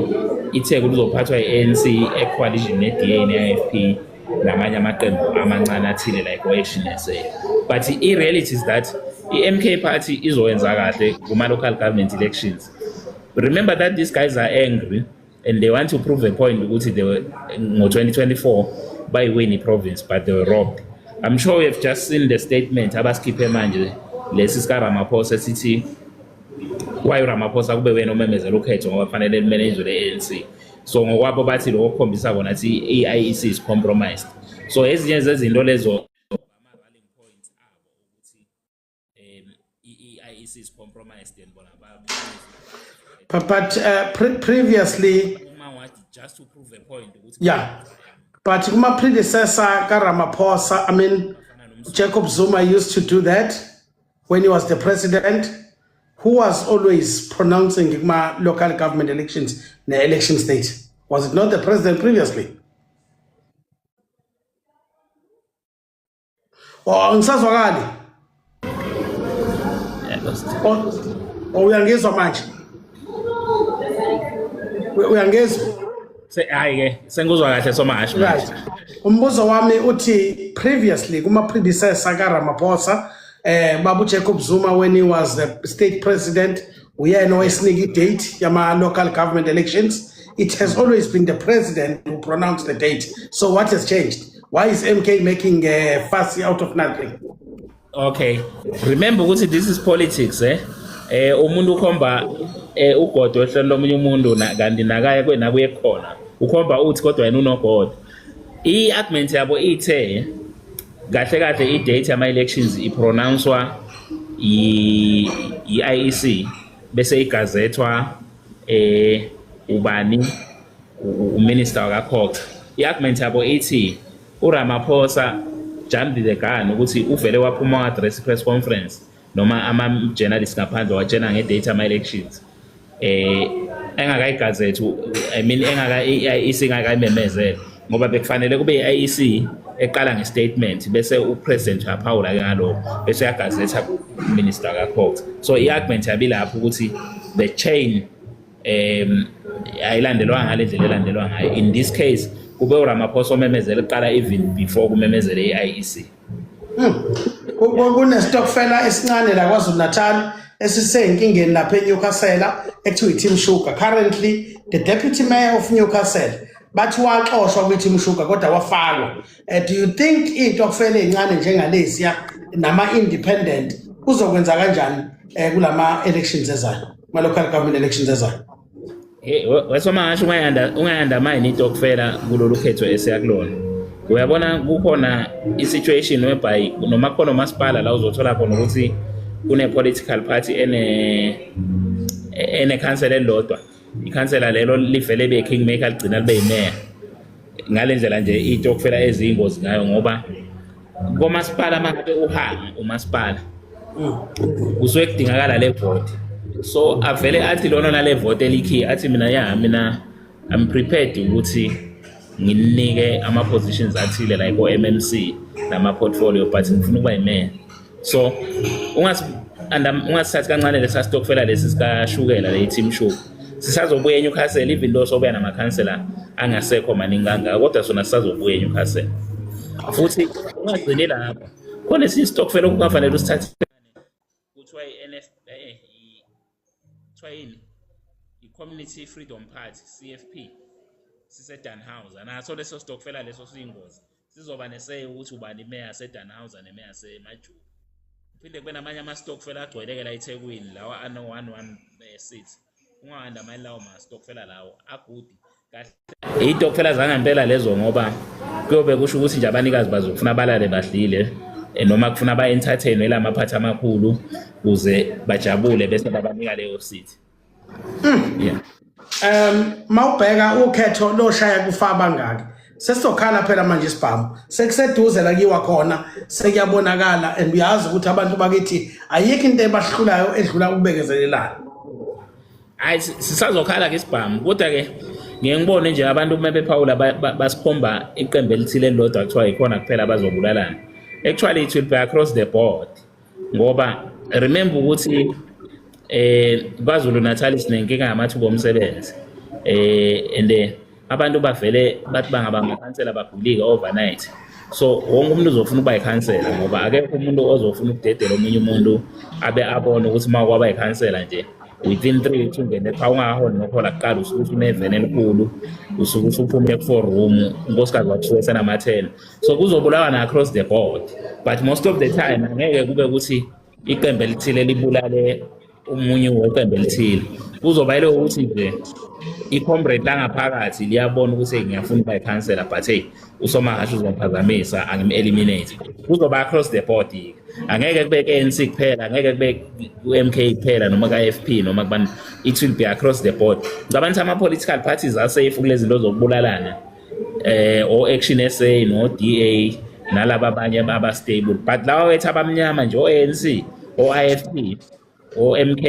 iTheku lizophathwa i-ANC e-coalition ne-DA ne-IFP namanye amaqembu amancane athile like o-Action SA. But i-reality is that i-MK party izowenza kahle kuma-local government elections. Remember that these guys are angry and they want to prove a point ukuthi they were ngo-2024 bayiwin i-province, but they were robbed. I'm sure we have just seen the statement abasikhiphe manje lesi sika Ramaphosa esithi why uRamaphosa kube wena omemezela ukhetho ngoba kufanele limanejwe le-ANC. So ngokwabo bathi lokho kukhombisa kona ukuthi i-IEC is compromised. So ezinye zezinto lezo ama-rallying points abo ukuthi i-IEC is compromised and bona But previously, uma wathi just to prove a point ukuthi Yeah. But kuma predecessor ka Ramaphosa, I mean, Jacob Zuma used to do that when he was the president, who was always pronouncing kuma local government elections, the election state. Was it not the president previously? Oh, ngisazwakali. Yeah, lost. Oh, uyangizwa manje? Uyangizwa? Hayi ke, sengikuzwa kahle somahashi manje. Right. Umbuzo wami uthi previously kuma predecessor ka Ramaphosa, babu Jacob Zuma, when he was the state president, uyena owayesinika i-date yama local government elections. It has always been the president who pronounced the date. So what has changed? Why is MK making a fuss out of nothing? Okay. Remember ukuthi this is politics, eh? Umuntu ukhomba ugodo ehlelo lomunye umuntu, kanti nakaye kwenakuye khona ukhomba uthi kodwa yena unogodo. I-argument yabo ithe kahle kahle i-date yama-elections i-pronouncwa i-IEC bese igazethwa ubani, uminister wakaCogta. I-argument yabo ithi uRamaphosa jumped the gun ukuthi uvele waphuma wa-address press conference noma ama-journalist ngaphandle, watshena nge-date ama-elections engakayigazethe, I mean engaka i-IEC ingakayimemezela, ngoba bekufanele kube i-IEC eqala nge-statement bese upresident uyaphawula-ke ngalokho bese uyagazetha uminister kaCogta. So i-argument yabilapho ukuthi the chain ayilandelwanga ngale ndlela elandelwa ngayo. In this case kube uRamaphosa omemezela kuqala even before kumemezele i-IEC. Kunestokfela esincane la KwaZulu Natal esiseyinkingeni lapha eNewcastle ekuthiwa i-Team Sugar. Currently the deputy mayor of Newcastle bathi waxoshwa kwi-Team Sugar kodwa wafakwa. Do you think iy'tokfela ey'ncane njengalesiya nama-independent kuzokwenza kanjani kulama elections ezayo, ma-local government elections ezayo? Hey, wesoma ngasho unga-undermine itokfela kulolu khetho esiya kulona. Uyabona kukhona i-situation whereby noma khona umasipala la uzothola khona ukuthi kune-political party ene khansela elilodwa, ikhansela lelo livele libe kingmaker, ligcina libe yimeya. Ngale ndlela nje iy'tokfela eziyingozi ngayo, ngoba komasipala mangabe uhanga umasipala kusuke kudingakala le vote, so avele athi lona nale vote elikhiye athi mina ya mina I'm prepared ukuthi nginike ama-positions athile like o-MMC nama-portfolio, but ngifuna ukuba yimeya. So ungasithathi kancane lesa stokfela lesi sikashukela, le Team Sugar. Sisazobuya eNewcastle even though sobuya namakhansela angasekho maningi kangaka, kodwa sona sisazobuya eNewcastle. Futhi ungagcini lapho, khona esinye isitokfela okungafanele usithathe, kuthiwa i-NF, kuthiwa yini, i-Community Freedom Party, CFP, sise-Dannhauser. Naso leso stokfela leso siyingozi, sizoba neseye ukuthi ubani imeya yaseDannhauser nemeya yaseMajuba. Kuphinde kube namanye ama-stokfela agcweleke la eThekwini lawa ano-one one seat. Unga-undermine lawo ma-stokfela lawo a-good kahle, iy'tokfela zangempela lezo, ngoba kuyobe kusho ukuthi nje abanikazi bazofuna balale badlile, noma kufuna ba-entertainwe la maphathi amakhulu ukuze bajabule bese babanika leyo seat, yeah. Mawubheka ukhetho loshaya kufa abangaki, sesizokhala phela manje isibhamu sekuseduze la kiwa khona, sekuyabonakala, and uyazi ukuthi abantu bakithi ayikho into ebahlulayo edlula ukubekezelelana. Hayi, sisazokhala ke isibhamu, kodwa ke ngiye ngibone nje abantu uma bephawula basikhomba iqembu elithile elilodwa kuthiwa yikhona kuphela abazobulalana. Actually it will be across the board, ngoba remember ukuthi KwaZulu Natal sinenkinga yamathuba omsebenzi, and abantu bavele bathi bangaba amakhansela bagulike overnight. So wonke umuntu uzofuna ukuba yikhansela, ngoba akekho umuntu ozofuna ukudedela omunye umuntu abe abone ukuthi uma kwaba yikhansela nje within 3 weeks ungene cha ungakaholi nokuhola kuqala usuke usuneveni elikhulu, usuke usuphume ku-four room, unkosikazi wakho usuke senama-10. So kuzobulawa na-across the board, but most of the time angeke kube ukuthi iqembu elithile libulale omunye weqembu elithile. Kuzoba yilo ukuthi nje i-comrade langaphakathi liyabona ukuthi, "Hey, ngiyafuna ukuba yikhansela, but hey, usomahasha uzongiphazamisa, angim-eliminate." Kuzoba across the board-ke, angeke kube ku-ANC kuphela, angeke kube ku-MK kuphela noma ka-IFP noma kubani. It will be across the board. Ngicabanga ukuthi ama-political parties a-safe kulezi zinto zokubulalana, o-Action SA no-DA nalaba abanye aba-stable, but lawa wethu abamnyama nje, o-ANC, o-IFP, o-MK,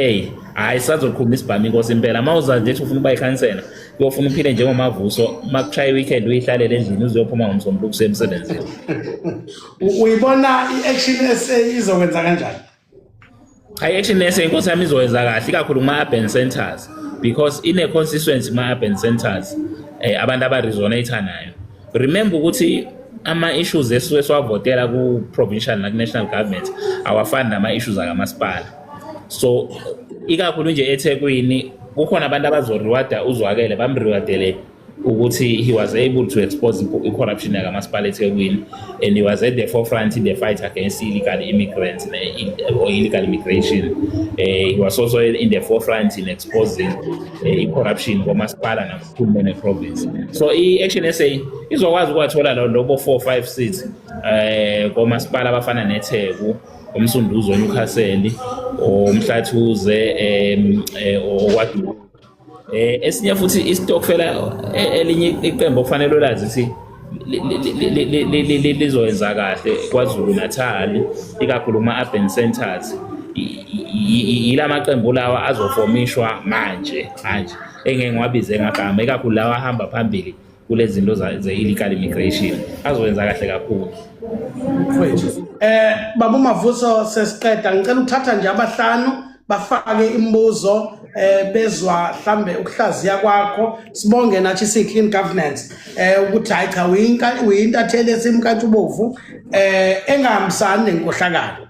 hhayi, sisazoqhuma isibhamu inkosi impela. Uma uzazi nje ufuna ukuba yikhansela, kuyofuna uphile njengoMavuso, uma kushaya i-weekend uyihlalele endlini, uzoyophuma ngoMsombuluko usuye emsebenzini. Uyibona i-Action SA izokwenza kanjani? Cha, i-Action SA, inkosi yami, izowenza kahle ikakhulu kuma-urban centers, because ine-constituency kuma-urban centers abantu aba-resonate nayo. Remember ukuthi ama-issues esisuke siwavotela ku-provincial naku-national government awafani nama-issues akamasipala. So ikakhulu nje eThekwini kukhona abantu abazoriwada uZwakele, bamriwadele Ukuthi he was able to expose i-corruption yakamasipala eThekwini, and he was at the forefront in the fight against illegal immigrants or illegal immigration. He was also in the forefront in exposing i-corruption komasipala nakuhulumeni province. So i-Action SA izokwazi ukwathola lobo 4 5 seats komasipala abafana neTheku, uMsunduzi, oNewcastle, oMhlathuze, oKwaDukuza. Esinye futhi isitokfela, elinye iqembu okufanele ulazi ukuthi lizoyenza kahle KwaZulu Natal, ikakhulu ama-urban centers, yila maqembu lawa azofomishwa manje manje engeke ngiwabize ngagama, ikakhulu lawa ahamba phambili kulezi zinto ze-illegal immigration, azowenza kahle kakhulu. Mfowethu, baba uMavuso, sesiqeda, ngicela ukuthatha nje abahlanu bafake imibuzo, bezwa mhlambe ukuhlaziya kwakho. Sibonge nathi si clean governance ukuthi hayi cha, uyintatheli esimkantshubomvu engahambisani nenkohlakalo.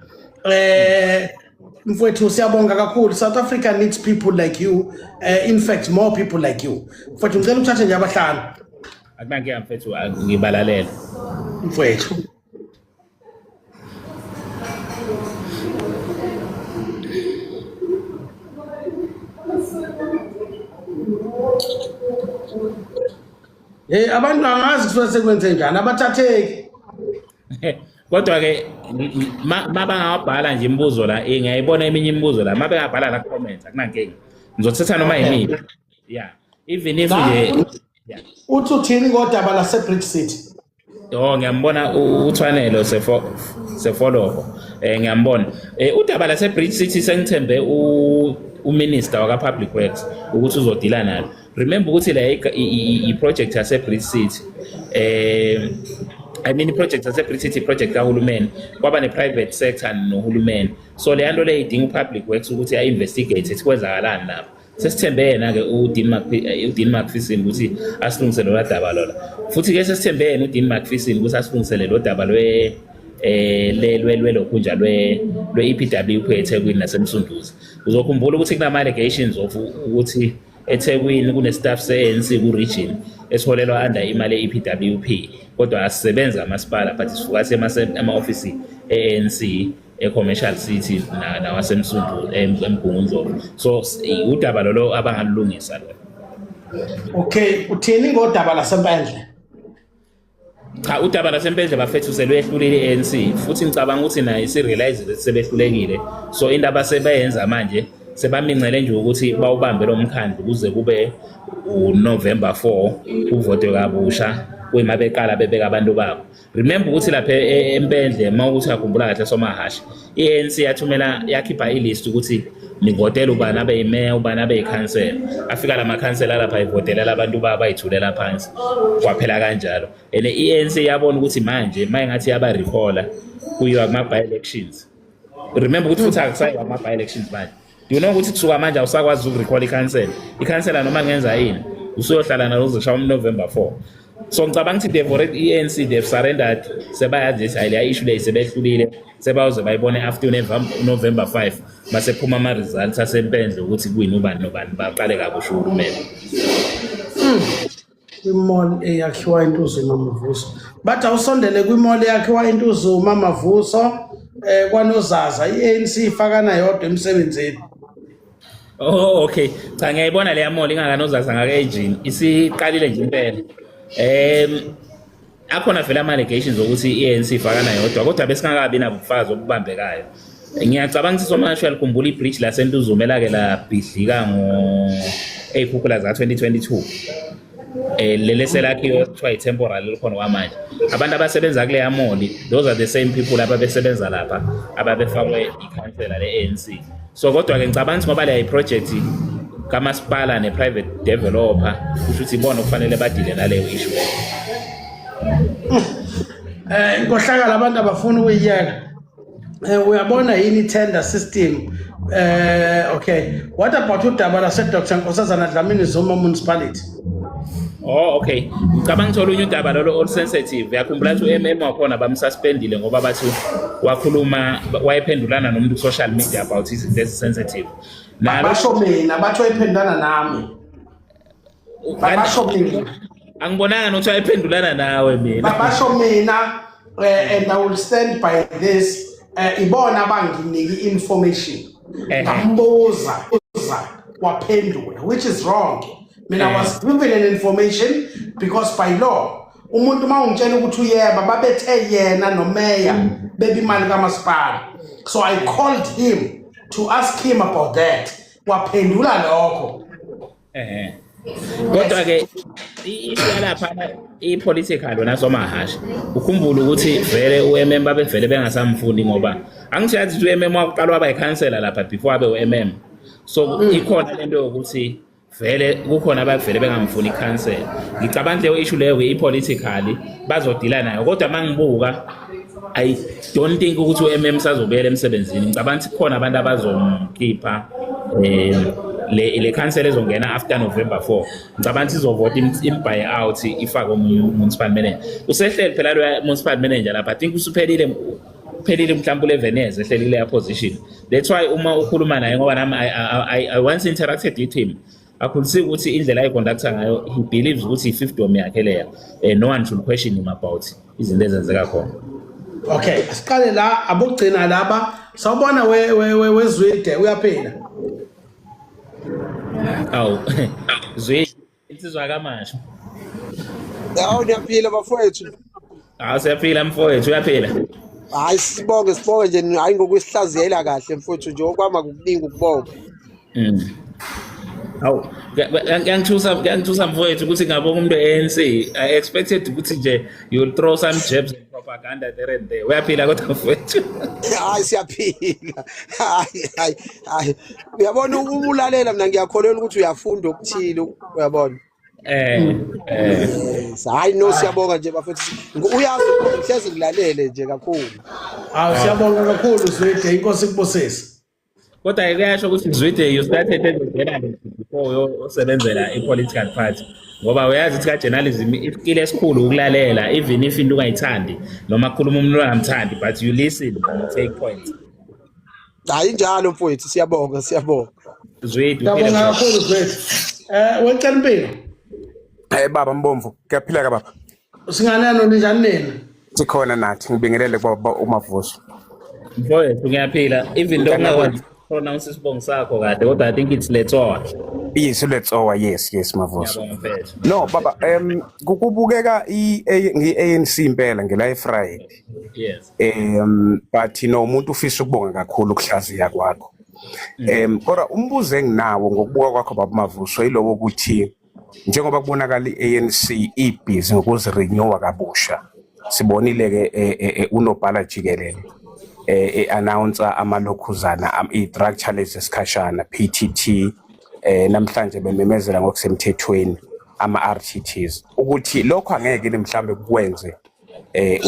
Mfowethu, siyabonga kakhulu. South Africa needs people like you, in fact more people like you. Mfowethu, ngicela ukuthatha nje abahlanu. Akunankinga mfethu, ngibalalela. Mfowethu. Hey, abantu angazi kusuke sekwenze njani, abathatheki. Kodwa ke ma bangawabhala nje imibuzo la, ngiyayibona eminye imibuzo la, ma bengabhala la comments, akunankinga, ngizothatha noma yimiphi, yeah, even if nje, yeah. Uthi uthini ngodaba lase Bridge City? Oh, ngiyambona uThwanelo Sefo Sefoloho. Ngiyambona. Udaba lase Bridge City, sengithembe uminister waka Public Works ukuthi uzodila nalo. Remember ukuthi la i project yase Bridge City, I mean, i-project yase Bridge City, project kahulumeni, kwaba ne-private sector nohulumeni. So le nto le idinga u-Public Works ukuthi a-investigate ukuthi kwenzakalani lapho. Sesithembe yena-ke uDean Macpherson ukuthi asilungisele lo daba lola. Futhi-ke sesithembe yena uDean Macpherson ukuthi asilungisele lo daba lwe eh le lwe lwe lokhunja lwe lwe EPWP eThekwini naseMsunduzi. Uzokhumbula ukuthi kunama allegations of ukuthi eThekwini kune staff se-ANC ku region esiholelwa under imali ye-EPWP, kodwa asisebenzi amasipala, but sifuka ema-ofisi e-ANC e-Commercial City nawaseMsundu, eMgungundlovu. So udaba lolo abangalulungisa lo. Okay, uthini ngodaba laseMpendle? Cha, udaba laseMpendle bafethu selwehlulile i-ANC, futhi ngicabanga ukuthi nayo isi-realize ukuthi sebehlulekile. So into abasebeyenza manje, sebamincele nje ukuthi bawubambe lo mkhandlu kuze kube uNovember 4, kuvotwe kabusha, kuyima beqala bebeka abantu babo. Remember ukuthi lapha eMpendle, uma ukuthi uyakhumbula kahle somahashi, i-ANC yathumela, yakhipha ilist ukuthi nivotele ubani abe yimeya, ubani abe yikhansela. Afika la makhansela lapha, ayivotelela abantu babo, ayithulela phansi, kwaphela kanjalo. And i-ANC yabona ukuthi manje uma engathi yaba-recalla, kuyiwa kuma-by-elections. Remember ukuthi futhi akusayiwa kuma-by-elections manje. Do you know ukuthi kusuka manje awusakwazi ukurecall ikhansela? Ikhansela noma ngenza yini, usuyohlala nalo uzoshaya uNovember 4. So ngicabanga ukuthi they've already, i-ANC, they've surrendered. Sebayazi nje hayi, leya issue leyi sebehlulile, sebayoze bayibone after uNovember 5, masephuma ama-results aseMpendle ukuthi kuyini, ubani nobani, baqale kabusha uhulumeni. Kwimall eyakhiwa eNtuzuma, Mavuso, bathi awusondele kwimall eyakhiwa eNtuzuma, Mavuso, kwaNozaza, i-ANC ifakana yodwa emsebenzini. Oh, okay. Cha, ngiyayibona leya mall ingakanozaza ngaka-engine isiqalile nje impela. Akhona vele ama-allegations ukuthi i-ANC ifakana yodwa, kodwa besingakabi nabo ubufakazi obubambekayo. Ngiyacabanga ukuthi somasho yalikhumbula ibridge laseNtuzuma elake labhidlika ngo ey'khukhula za-2022. Leli selakhiwe kuthiwa i-temporary likhona kwamanje. Abantu abasebenza kuleya mall, those are the same people ababesebenza lapha ababefakwe ikhansela le-ANC. So kodwa-ke ngicabanga ukuthi ngoba leya i-project kamasipala ne-private developer, kusho ukuthi ibona okufanele badile naleyo issue. Inkohlakala abantu abafuna ukuyiyeka. Uyabona yini tender system? Okay, what about udaba lase Dr Nkosazana Dlamini Zuma Municipality? Oh, okay. Ngicabanga ukuthi olunye udaba lolo olusensitive. Uyakhumbula ukuthi u-MM wakhona bamsuspendile ngoba bathi wakhuluma, wayephendulana nomuntu ku-social media about izinto ezi-sensitive. Nalo basho mina, bathi wayephendulana nami, basho mina. Angibonanga nokuthi wayephendulana nawe mina. Babasho mina, and I will stand by this, ibona abanginiki information. Ngambuza uza waphendula, which is wrong. Mina was given an information because by law umuntu uma ungitshela ukuthi uyeba, babethe yena nomeya beba imali kamasipala, so I called him to ask him about that, waphendula lokho. Kodwa ke issue yalapha i-political, wena somahasha, ukhumbule ukuthi vele u-MM babevele bengasamfundi, ngoba angithi ukuthi u-MM waqala waba yikhansela lapha before abe u-MM, so ikhona lento yokuthi vele kukhona abavele bengamfuni ikhansela. Ngicabanga leyo issue leyo i-politically bazodila nayo, kodwa mangibuka I don't think ukuthi u-MM sazobuyela emsebenzini. Ngicabanga ukuthi kukhona abantu abazomkhipha. Le council ezongena after November 4, ngicabanga ukuthi izovota im-buy out, ifake omunye municipal manager. Usehleli phela lo municipal manager lapha, I think usuphelile, phelile mhlawumbe 11 years ehleli kuleya position. That's why uma ukhuluma naye, ngoba nami I once interacted with him, akhuliseki ukuthi indlela ayiconducta ngayo, he believes ukuthi i-fiefdom yakhe leya, no one should question him about izinto ezenzeka khona. Okay, siqale la abokugcina laba. Sawubona we wezwide, uyaphila? Awu Zwi, insizwa kamasho. Hawu, niyaphila bafowethu? Hawu, siyaphila mfowethu, uyaphila? Hayi, sibonge, sibonge nje, hayi ngokusihlaziyela kahle mfowethu nje, okwama kukuningi ukubonga. Hawu, kuyangithusa, kuyangithusa mfowethu ukuthi ngabonga umuntu e-ANC. I expected ukuthi nje you'll throw some jabs and propaganda there and there. Uyaphila kodwa mfowethu? Hayi, siyaphila. Hayi, hayi, hayi. Uyabona, uma ulalela mina ngiyakholelwa ukuthi uyafunda okuthile, uyabona. Eh. Yes, hayi no, siyabonga nje bafethu. Uyazi ngihlezi ngilalele nje kakhulu. Hawu, siyabonga kakhulu Zwide, inkosi ikubusise. Kodwa kuyasho ukuthi Zwide, you started as a journalist before uyosebenzela i-political party. Ngoba uyazi ukuthi ka-journalism iskill esikhulu ukulalela, even if into ungayithandi noma kukhuluma umuntu ongamthandi, but you listen and you take points. Hayi, njalo mfowethu, siyabonga, siyabonga. Zwide, uphile Siyabonga mfowethu. kakhulu Zwide. Wecela impilo. Baba Mbomvu, kuyaphila ka baba? Singaneno, ninjani nina? Sikhona nathi, ngibingelele kubaba uMavuso. Mfowethu, ngiyaphila, even though Mntana ngingakwazi pronounce isibongo sakho kahle, kodwa I think it's Letsoa. Yes, uLetsoa, yes, Mavuso. Ngiyabonga mfethu. No baba, kukubukeka i ngi-ANC impela ngela Friday. But no umuntu ufisa ukubonga kakhulu ukuhlaziya kwakho. Kodwa umbuzo enginawo ngokubuka kwakho baba Mavuso yilowo ukuthi njengoba kubonakala i-ANC ibhizi ngokuzirenewa kabusha. Sibonile ke unobhala jikelele e-announce amalokhuzana i-structure lezi esikhashana PTT, namhlanje bememezela ngokusemthethweni ama-RTTs, ukuthi lokho angeke ni mhlambe kukwenze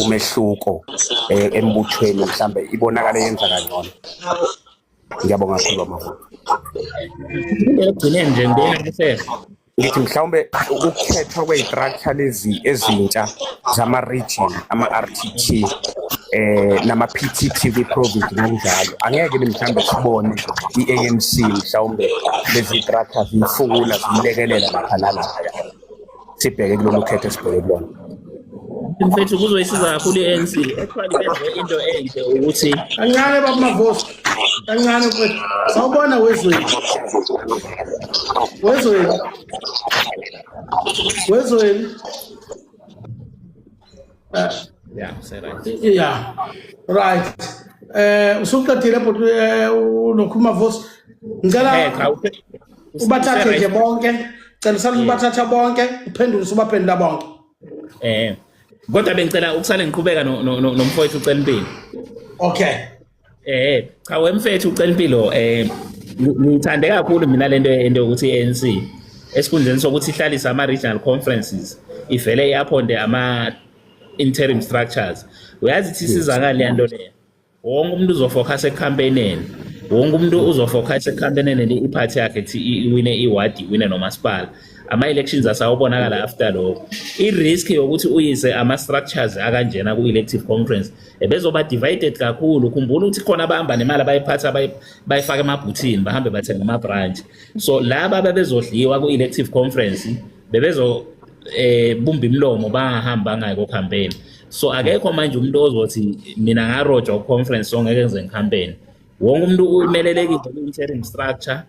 umehluko embuthweni, mhlambe ibonakale yenza kangcono. Ngiyabonga kakhulu, Mavuso. Ekugcineni nje ngibeka ngesehle. Ngithi mhlawumbe ukukhethwa kwey'structure lezi ezintsha zama-region, ama-RTT nama-PTT kwi-province ngokunjalo, angeke ni mhlawumbe sibone i-ANC mhlawumbe lezi structure ziyifukula, ziyilekelela lapha nalapha, sibheke kulolu khetho esibheke kulona? Mfethu, kuzoyisiza kakhulu i-ANC. Actually benze into enhle ukuthi Kancane baba Mavuso. Kancane mfethu. Sawubona wezweni. Wezweni. Wezweni. Yeah, say right. Yeah. Right. Usuqedile bhuti ulokhu Mavuso. Ngicela Cha, ubathathe nje bonke. Cela usale ubathatha bonke, uphendule usubaphendula bonke. Kodwa bengicela ukusale ngiqhubeka nomfowethu ucela impilo. Okay. Cha wemfethu ucela impilo, ngithande kakhulu mina lento into yokuthi i-ANC esikhundleni sokuthi ihlalise ama regional conferences ivele i-appointe ama interim structures. Uyazi ukuthi isiza ngale nto leyo. Wonke umuntu uzofocus ecampaigneni. Wonke umuntu uzofocus ecampaigneni iphathi yakhe thi iwine iward, iwine nomasipala. Ama-elections asawubonakala after lokho. I-risk yokuthi uyise ama-structures akanjena ku-elective conference bezoba divided kakhulu. Khumbula ukuthi khona abahamba nemali abayiphatha bayifaka emabhuthini, bahambe bathenga ama-branch. So laba ababezodliwa ku-elective conference bebezo bumba imlomo bangahamba ngayo ko campaign. So akekho manje umuntu ozothi mina ngarojwa conference, so ngeke ngize ngicampaign. Wonke umuntu umelelekile ku-interim structure,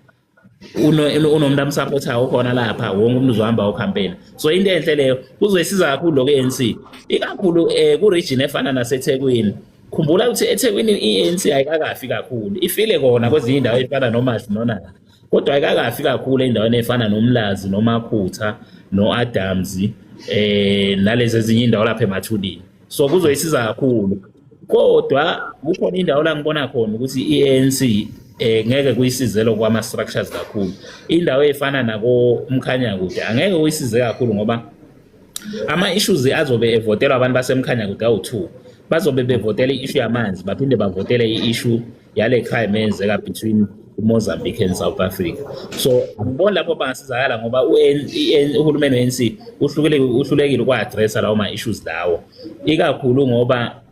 unomuntu amsupportayo khona lapha, wonke umuntu uzohamba ucampaign. So into enhle leyo, kuzoyisiza kakhulu lokho i-ANC, ikakhulu ku-region efana naseThekwini. Khumbula ukuthi eThekwini i-ANC ayikakafi kakhulu, ifile kona kwezinye indawo ezifana noMashi nonana, kodwa ayikakafi kakhulu endaweni efana noMlazi noMakhutha no-Adams nalezi ezinye indawo lapha emathulini. So kuzoyisiza kakhulu, kodwa kukhona indawo la ngibona khona ukuthi i-ANC ngeke kuyisize lokho kwama structures kakhulu. Indawo efana nako uMkhanyakude angeke kuyisize kakhulu, ngoba ama issues azobe evotelwa abantu baseMkhanyakude awu2. Bazobe bevotela i-issue yamanzi, baphinde bavotele i-issue yale crime eyenzeka between uMozambique and South Africa. So angiboni lapho bangasizakala, ngoba uhulumeni we-ANC uhlulekile uku-addressa lawo ma-issues lawo, ikakhulu ngoba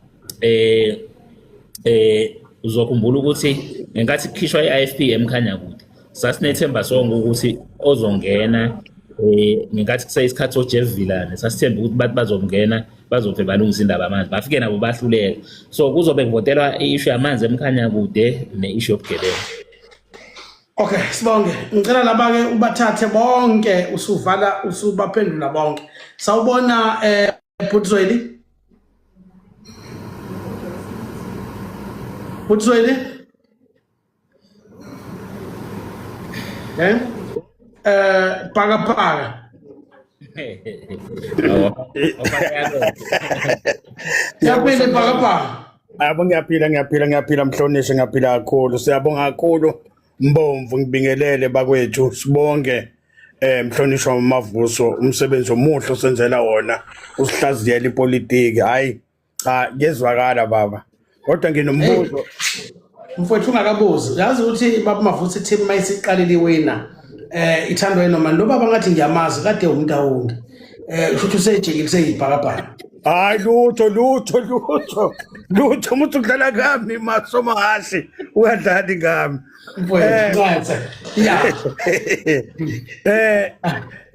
uzokhumbula ukuthi ngenkathi kukhishwa i-IFP eMkhanyakude, sasinethemba sonke ukuthi ozongena, ngenkathi kuseyisikhathi soJeff Vilane, sasithemba ukuthi bathi bazongena bazofe balungisa indaba yamanzi, bafike nabo bahluleka. So kuzobe kuvotelwa i-issue yamanzi eMkhanyakude ne-issue yobugebengu. Okay, sibonge. Ngicela laba ke ubathathe bonke, usuvala usubaphendula bonke. Sawubona Bhutzweli. Bhutzweli. Eh? Paka paka. Yaphila paka paka. Abo ngiyaphila, ngiyaphila, ngiyaphila mhlonishwa, ngiyaphila kakhulu. Siyabonga kakhulu Mbomvu, ngibingelele bakwethu, sibonge mhlonishwa Mavuso, umsebenzi omuhle osenzela wona, usihlaziyela ipolitiki. Hayi cha, kuyezwakala baba. Kodwa nginombuzo. Mfowethu, ungakabuzi, yazi ukuthi baba Mavuso, team mayisiqalile iwina ithandwa yinoma lo baba ngathi ngiyamazi kade umntawungi, futhi usejikile seyibhakabhaka. Hayi lutho, lutho, lutho, lutho, umuntu udlala ngami masomahashi, uyadlala ngami. Mfowethu, ncathe ya.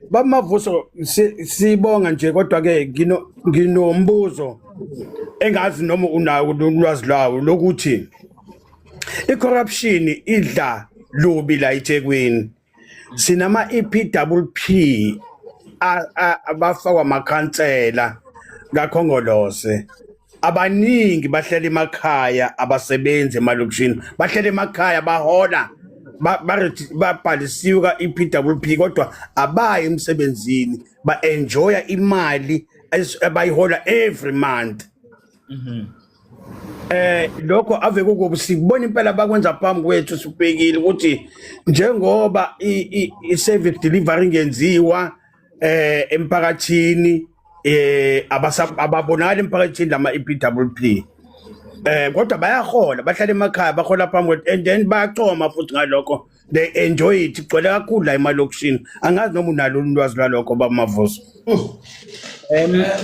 Bamavuso, sibonga nje, kodwa ke nginombuzo engazi noma unawo ulwazi lwawo lokuthi i-corruption idla lubi la eThekwini. Sinama EPWP abafakwa amakhansela kaKhongolose, abaningi bahlala emakhaya, abasebenzi emalokishini, bahlala emakhaya, bahola, babhalisiwe ka-EPWP kodwa abayi emsebenzini, ba-enjoya imali abayihola every month. Lokho ave kukubi, sibona impela bakwenza phambi kwethu, sibhekile ukuthi njengoba i-service delivery ingenziwa emphakathini, ababonakala emphakathini lama EPWP, kodwa bayahola, bahlala emakhaya, bahola phambi kwethu, and then bayacoma futhi ngalokho, they enjoy it. Igcwele kakhulu la emalokishini. Angazi noma unalo ulwazi lwalokho, baba Mavuso.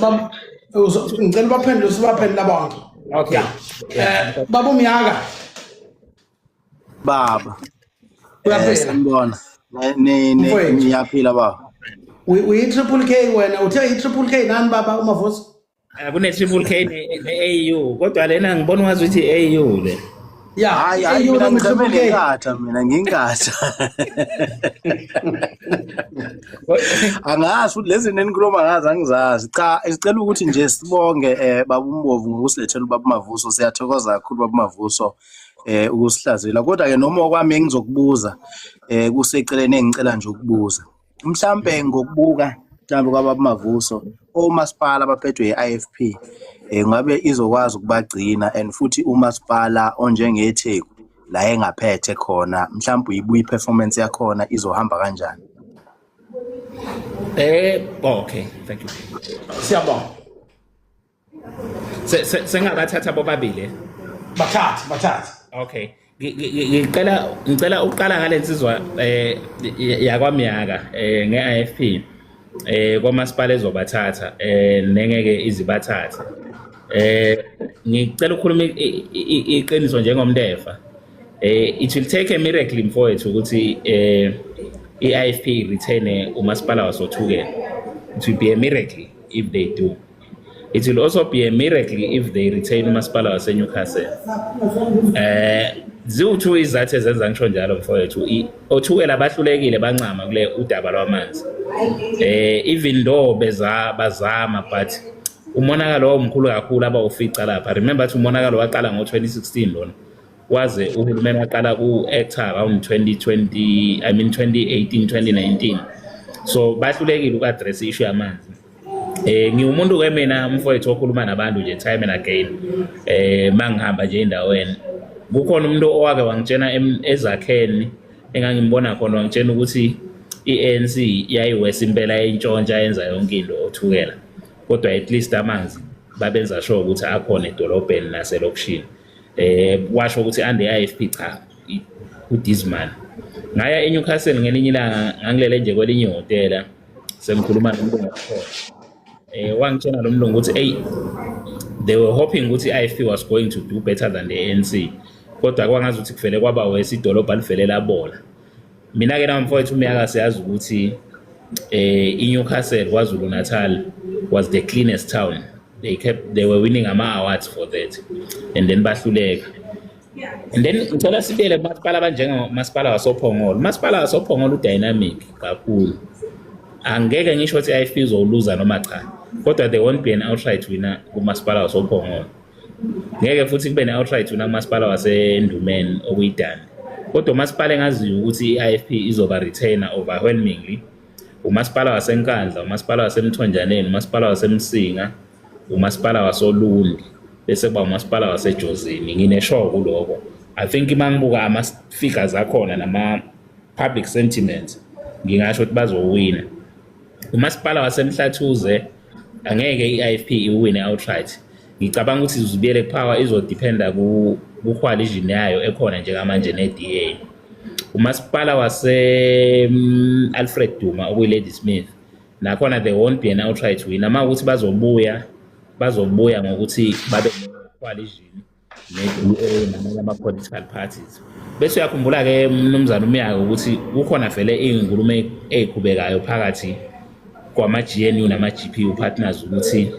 Bab ngicela baphendule, usubaphendula bonke. Okay. Baba uMyaka. Baba. Uyaphila? Sanibona. Ne ne Mfowethu. Ngiyaphila baba. Uyi triple K wena, uthe i triple K nani baba uMavuso? Kune triple K ne-AU, kodwa lena ngibona ungazi ukuthi i-AU le. Ya. Hayi hayi AU mina noma ngicheme triple K. nenkatha, mina nginkatha. Angazi ukuthi lezi zinto enikhuluma ngazo angizazi. Cha, sicela ukuthi nje sibonge baba uMbovu ngokusilethela ubaba Mavuso. Siyathokoza kakhulu baba Mavuso ukusihlazela. Kodwa ke noma okwami engizokubuza kuseceleni, engicela nje ukubuza. Mhlambe ngokubuka mhlambe kwababa Mavuso, omasipala abaphethwe yi-IFP ngabe izokwazi ukubagcina, and futhi umasipala onjengeTheku la engaphethe khona, mhlawumbe uyibuya i-performance yakhona izohamba kanjani? Okay, thank you. Siyabonga. Sengabathatha bobabili. Bathathe, bathathe. Okay. Ngicela uqala ngale nsizwa yakwaMyaka nge-IFP kwamasipala ezobathatha nengeke izibathathe. Ngicela ukukhuluma iqiniso njengomntefa. It will take a miracle, mfowethu, ukuthi i-IFP retain umasipala wasoThukela. It will be a miracle if they do. It will also be a miracle if they retain umasipala waseNewcastle. Ziwu-two izathu ezenza ngisho njalo, mfowethu. Othukela bahlulekile, bancama kule udaba lwamanzi. Even though beza bazama, but umonakalo wawumkhulu kakhulu abawufica lapha. Remember ukuthi umonakalo waqala ngo-2016 lona, waze uhulumeni waqala ku-act around 2020, I mean 2018, 2019. So bahlulekile uku-address issue yamanzi. Ngiwumuntu ke mina, mfowethu, okhuluma nabantu nje time and again. Mangihamba nje endaweni, kukhona umuntu owake wangitshena ezakheni engangimbona khona, wangitshena ukuthi i-ANC yayiwesa impela, yayintshontsha, yenza yonke into othukela, kodwa at least amanzi babenza sure ukuthi akhona edolobheni naselokishini. Washo ukuthi ande IFP cha uDisman. Ngaya eNewcastle ngelinye ilanga, ngangilele nje kwelinye ihhotela, sengikhuluma nomlungu wakhona. Wangitshela lo mlungu ukuthi, hey, they were hoping ukuthi i-IFP was going to do better than the ANC, kodwa kwangazi ukuthi kuvele kwaba wesi, idolobha livele labola. Mina ke na, mfowethu umyaka, siyazi ukuthi iNewcastle KwaZulu Natal was the cleanest town. They were winning ama awards for that, and then bahluleka. And then ngicela sibuyele kumasipala abanjengomasipala wasoPhongolo. Umasipala wasoPhongolo udynamic kakhulu. Angeke ngisho ukuthi i-IFP izowuluza noma cha, kodwa there won't be an outright winner kumasipala wasoPhongolo. Ngeke futhi kube ne-outright winner kumasipala waseNdumeni, okuyiDundee. Kodwa umasipala engaziyo ukuthi i-IFP izoba retainer overwhelmingly, umasipala waseNkandla, umasipala waseMthonjaneni, umasipala waseMsinga, umasipala wasoLundi, bese kuba umasipala waseJozini. Ngine-sure kuloko. I think uma ngibuka ama-figures akhona nama-public sentiments, ngingasho ukuthi bazowina. Umasipala waseMhlathuze angeke i-IFP iwine outright. Ngicabanga ukuthi izibuyele power izodependa ku-coalition yayo ekhona njengamanje ne-DA. Umasipala wase Alfred Duma, okuyi-Ladysmith, nakhona there won't be an outright win. Uma ukuthi bazobuya, bazobuya ngokuthi babe ne-coalition ne-DA namanye ama-political parties. Bese uyakhumbula-ke, mnumzane umyaka, ukuthi kukhona vele iy'nkulumo ey'qhubekayo phakathi kwama-GNU nama-GPU partners ukuthi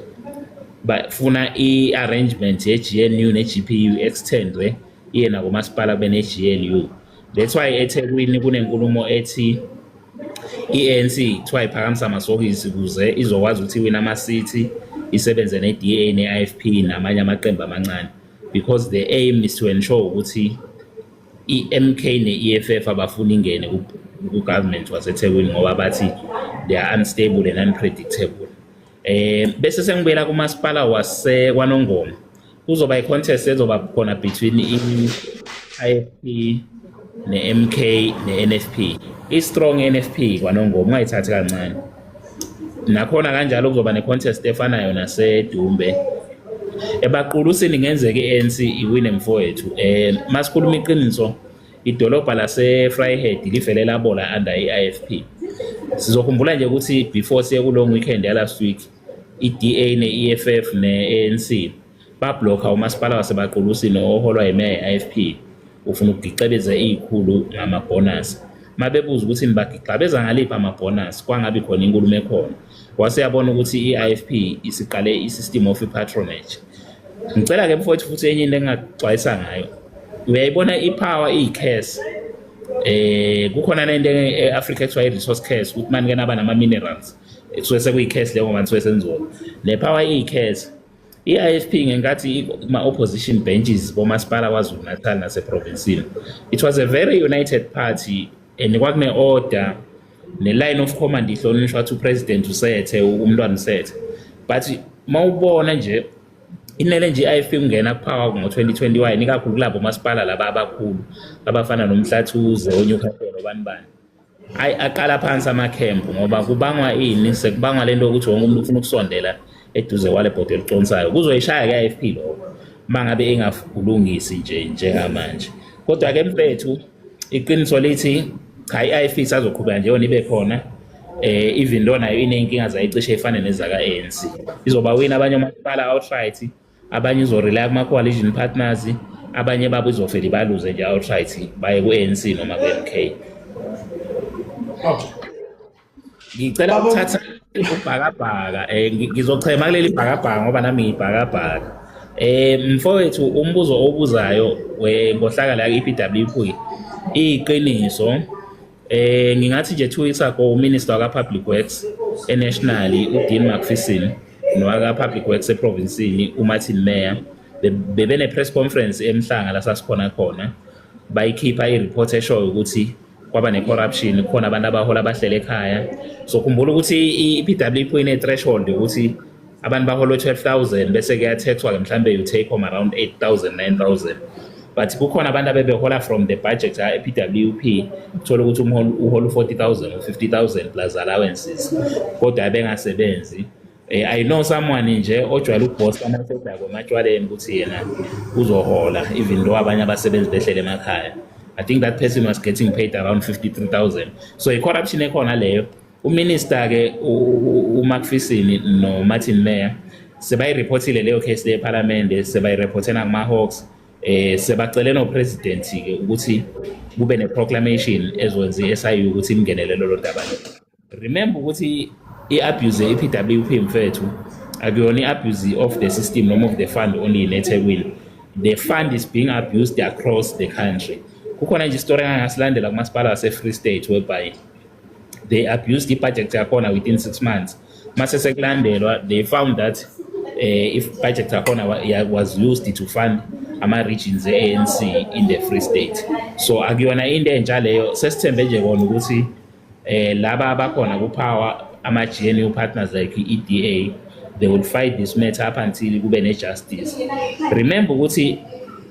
bafuna i-arrangement ye-GNU ne-GPU extendwe iye nakomasipala, kube ne-GNU. That's why eThekwini kunenkulumo ethi i-ANC kuthiwa iphakamisa amasokisi ukuze izokwazi ukuthi iwine ama-city, isebenze ne-DA ne-IFP namanye amaqembu amancane, because the aim is to ensure ukuthi i-MK ne-EFF abafuni ingene ku-government waseThekwini, ngoba bathi they are unstable and unpredictable. Bese sengibuyela kumasipala wase kwaNongoma. Kuzoba i-contest ezoba khona between i-IFP ne-MK ne-NFP. I-strong NFP kwaNongoma, ungayithathi kancane. Nakhona kanjalo kuzoba ne-contest efanayo naseDumbe. EbaQulusini ngenzeka i-ANC iwine, mfowethu. Masikhuluma iqiniso, idolobha lase-Vryheid livele labola under i-IFP. Sizokhumbula nje ukuthi before siye ku long weekend ya last week, i-DA ne-EFF ne-ANC bablocka umasipala waseBaqulusini oholwa yimeya ye-IFP, ufuna ukugixebeza iy'khulu ngamabhonasi. Mabebuza ukuthi nibagixabeza ngaliphi amabhonasi, kwangabi khona inkulumo ekhona. Wase yabona ukuthi i-IFP isiqale i-system of i-patronage. Ngicela-ke, mfowethu, futhi enye into engingaxwayisa ngayo, uyayibona i-power iyi-curse. Kukhona nento e-Africa ekuthiwa i-resource curse, ukuthi mani ke naba nama-minerals kusuke sekuyi-curse leyo, ngoba nisuke senziwa le power iyi-curse. I-IFP ngenkathi kuma-opposition benches bomasipala KwaZulu Natal naseprovinsini, it was a very united party and kwakune-order ne-line of command ihlonishwa, ukuthi upresident usethe, umntwana usethe. But mawubona nje inele nje i-IFP kungena kupower ngo-2021, ikakhulu kulabo masipala laba abakhulu abafana noMhlathuze, oNewcastle, obani bani, ayi, aqala phansi amakhempu, ngoba kubangwa ini? Sekubangwa lento yokuthi wonke umuntu ufuna ukusondela eduze kwale bhodo eliconsayo. Kuzoyishaya-ke i-IFP lokho uma ngabe ingakulungisi nje njengamanje. Kodwa-ke, mfethu, iqiniso lithi cha, i-IFP isazoqhubeka nje yona ibe khona, even though nayo iney'nkinga zayo cishe ifane nezaka-ANC. Izoba wina abanye omasipala outright, abanye izorely kuma-coalition partners, abanye babo izofela ibaluze nje outright, baye ku-ANC noma ku-MK. Okay. Ngicela Baba- ukuthatha Ubhakabhaka, ngizochema kuleli bhakabhaka ngoba nami ngiyibhakabhaka. Mfowethu, umbuzo obuzayo wenkohlakalo ya-EPWP iqiniso. Ngingathi nje 2 weeks ago uMinister waka Public Works enationally uDean Macpherson nowaka Public Works eprovinsini uMartin Meyer bebene press conference eMhlanga la sasikhona khona, bayikhipha i-report eshoyo ukuthi kwaba ne-corruption khona, abantu abahola abahlele ekhaya. So khumbula ukuthi i-EPWP ine-threshold ukuthi abantu bahola 12,000 bese kuyathethwa-ke mhlambe you take home around 8,000, 9,000, but kukhona abantu abebehola from the budget ya-EPWP, uthola ukuthi umholo uhola u-40,000 or 50,000 plus allowances, kodwa abengasebenzi. I know someone nje ojwayele ukubhosta amasedako ematshwaleni ukuthi yena uzohola even though abanye abasebenzi behlele emakhaya. I think that person was getting paid around 53,000. So i-corruption ekhona leyo. Uminister ke uMacpherson no Martin Meyer sebayireportile leyo case le eParliament, sebayireporte nakuma Hawks, sebacele no president ke ukuthi kube ne proclamation ezokwenza i-SIU ukuthi imngenele lolo daba lelo. Remember ukuthi i-abuse ye-EPWP, mfethu, akuyona i-abuse of the system noma of the fund only in eThekwini. The fund is being abused across the country. Kukhona nje isitori engangasilandela kumasipala wase-Free State whereby they abused i-budget yakhona within 6 months. Mase sekulandelwa, they found that if budget yakhona was used to fund ama-regions e-ANC in the Free State. So akuyona into entsha leyo. Sesithembe nje kona ukuthi laba abakhona ku-power, ama-GNU partners like i-EDA, they will fight this matter up until kube ne-justice. Remember ukuthi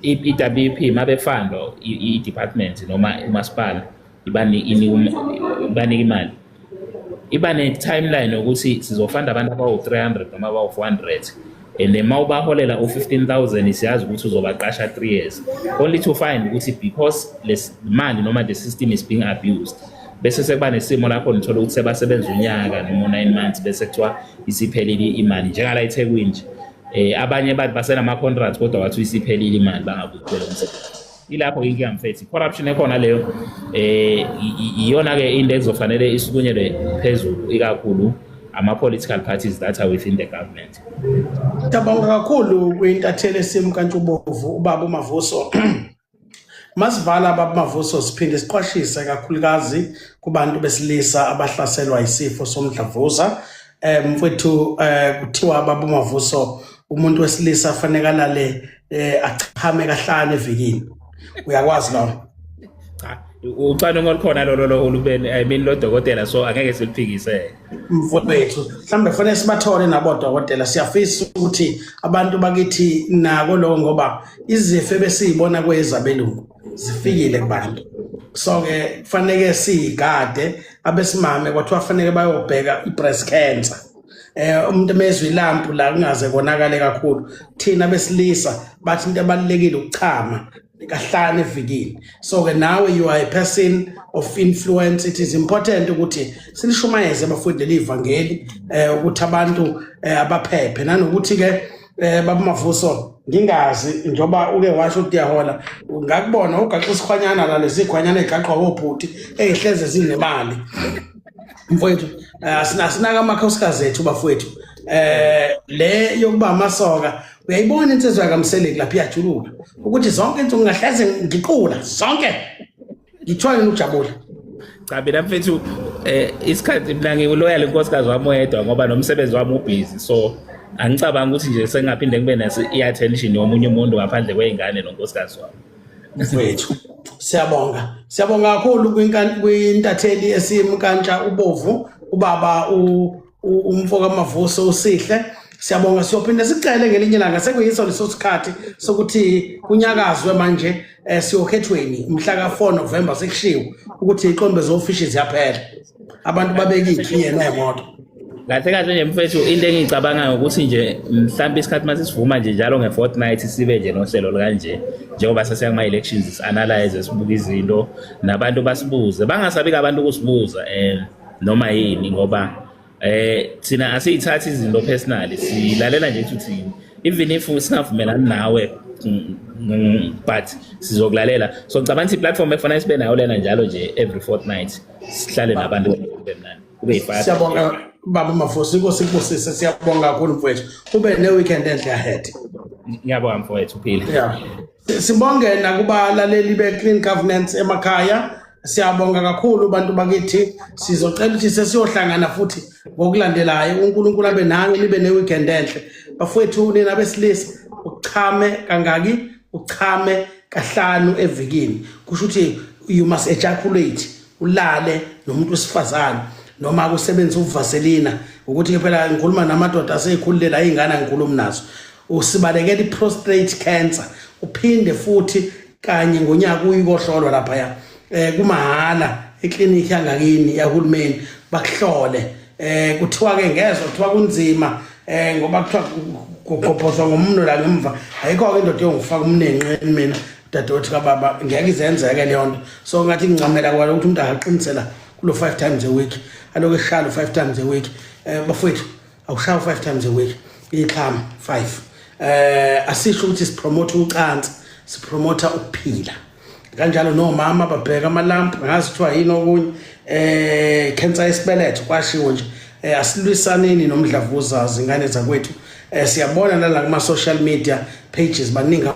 i-EPWP mabefundwa i-department noma umasipala ibanika imali, iba ne-timeline yokuthi sizofunda abantu abawu-300 noma abawu-400, and then uma ubaholela u-15,000 siyazi ukuthi uzobaqasha 3 years, only to find ukuthi because les mali noma the system is being abused, bese sekuba nesimo lapho nithola ukuthi sebasebenza unyaka noma u-9 months bese kuthiwa isiphelile imali, njengala eThekwini nje. Abanye bathi basenama-contract kodwa wathi isiphelile imali, bangabuphela umsebenzi. Ilapho inkinga, mfethu, corruption ekhona leyo. Iyona ke into ekuzofanele isukunyelwe phezulu, ikakhulu ama-political parties that are within the government. Siyabonga kakhulu kwintatheli esimkantshubovu ubaba uMavuso. Masivala, baba Mavuso, siphinde siqwashise kakhulukazi kubantu besilisa abahlaselwa isifo somdlavuza. Mfowethu, kuthiwa, baba Mavuso, umuntu wesilisa fanele alale achame kahlanu evikini. Uyakwazi lokho? Cha, ucwaningo olukhona lolo lohulumeni, I mean lo dokotela, so angeke siliphikise. Mfowethu, mhlawumbe kufanele sibathole nabo dokotela. Siyafisa ukuthi abantu bakithi nako lokho, ngoba izifo ebesiyibona kwezabelungu zifikile kubantu, so ke kufanele siyigade. Abesimame kwathiwa kufanele bayobheka i-breast cancer, umuntu emezwe ilampu la kungaze konakale kakhulu. Thina besilisa bathi into ebalulekile ukuchama kahlanu evikini. So ke nawe you are a person of influence. It is important ukuthi silishumayeze abafundi leli ivangeli ukuthi abantu abaphephe, nanokuthi ke baba Mavuso, ngingazi njoba uke washo ukuthi uyahola, ngakubona ugaxa isikhwanyana la, lezi khwanyana ezigaxwa obhuti ezihleze zinemali. Mfowethu, asinaka amakhosikazi ethu, bafowethu. Le yokuba amasoka, uyayibona insizwa kaMseleku lapha iyajuluka ukuthi zonke insuku ngahleze ngiqula zonke ngithiwa yini ukujabula. Cha, mina mfethu, isikhathi mina ngiloyal inkosikazi wami wedwa ngoba nomsebenzi wami ubusy, so angicabanga ukuthi nje sengaphinde ngibe naso i-attention yomunye umuntu ngaphandle kwey'ngane nonkosikazi wami. Mfowethu, siyabonga, siyabonga kakhulu kwintatheli esimkantsha ubovu, ubaba umfo kaMavuso uSihle. Siyabonga, siyophinde sicele ngelinye ilanga. Sekuyiso leso sikhathi sokuthi kunyakazwe manje, siyokhethweni mhla ka-4 November. Sekushiwo ukuthi iqombe zofishi ziyaphela, abantu babeke ikhiye nemoto. Kahle kahle nje mfethu, into engiyicabangayo ukuthi nje mhlawumbe isikhathi mase sivuma nje njalo nge-fortnight sibe nje nohlelo kanje, njengoba sesiya kuma-elections, si-analyze, sibuke izinto, nabantu basibuze, bangasabi abantu ukusibuza noma yini, ngoba thina asiyithathi izinto personally, silalela nje ukuthi even if singavumelani nawe, but sizokulalela. So ngicabanga ukuthi i-platform ekufanele sibe nayo lena njalo nje every fortnight, sihlale nabantu, kube mnandi, kube yi-fire. Siyabonga. Baba Mavuso, inkosi ikubusise, siyabonga kakhulu mfowethu. Ube ne weekend enhle ahead. Ngiyabonga mfowethu, uphile. Yeah. Sibonge nakubalaleli be-Clean Governance emakhaya. Siyabonga kakhulu bantu bakithi. Sizocela ukuthi sesiyohlangana futhi ngokulandelayo. uNkulunkulu abe nani, nibe ne-weekend enhle. Bafowethu, nina besilisa, uchame kangaki? Uchame kahlanu evikini. Kusho ukuthi you must ejaculate, ulale nomuntu wesifazane noma kusebenzisa uvaselina, ukuthi ke phela ngikhuluma namadoda aseyikhulile la, iy'ngane angikhulumi nazo. Usibalekela i-prostate cancer, uphinde futhi kanye ngonyaka uyikohlolwa laphaya kumahhala eklinikhi yangakini yahulumeni, bakuhlole. Kuthiwa ke ngezwe kuthiwa kunzima ngoba kuthiwa kugqobhozwa ngomno la ngemva. Ayikho-ke indoda yongifaka umnenqeni mina, dadewethu kababa, ngeke izenzeke leyo nto. So ngathi ngincamela kwalo ukuthi umuntu akaqinisela kulo 5 times a week, aloku eshaya 5 times a week. Bafowethu, awushaya 5 times a week, ixhama 5. Asisho ukuthi sipromote ucansi, sipromota ukuphila. Kanjalo nomama babheka amalampu, ngazi kuthiwa yini okunye, cancer yesibeletho kwashiwo nje. Asilwisaneni nomdlavuza, zingane zakwethu. Siyabona nala kuma social media pages baningi.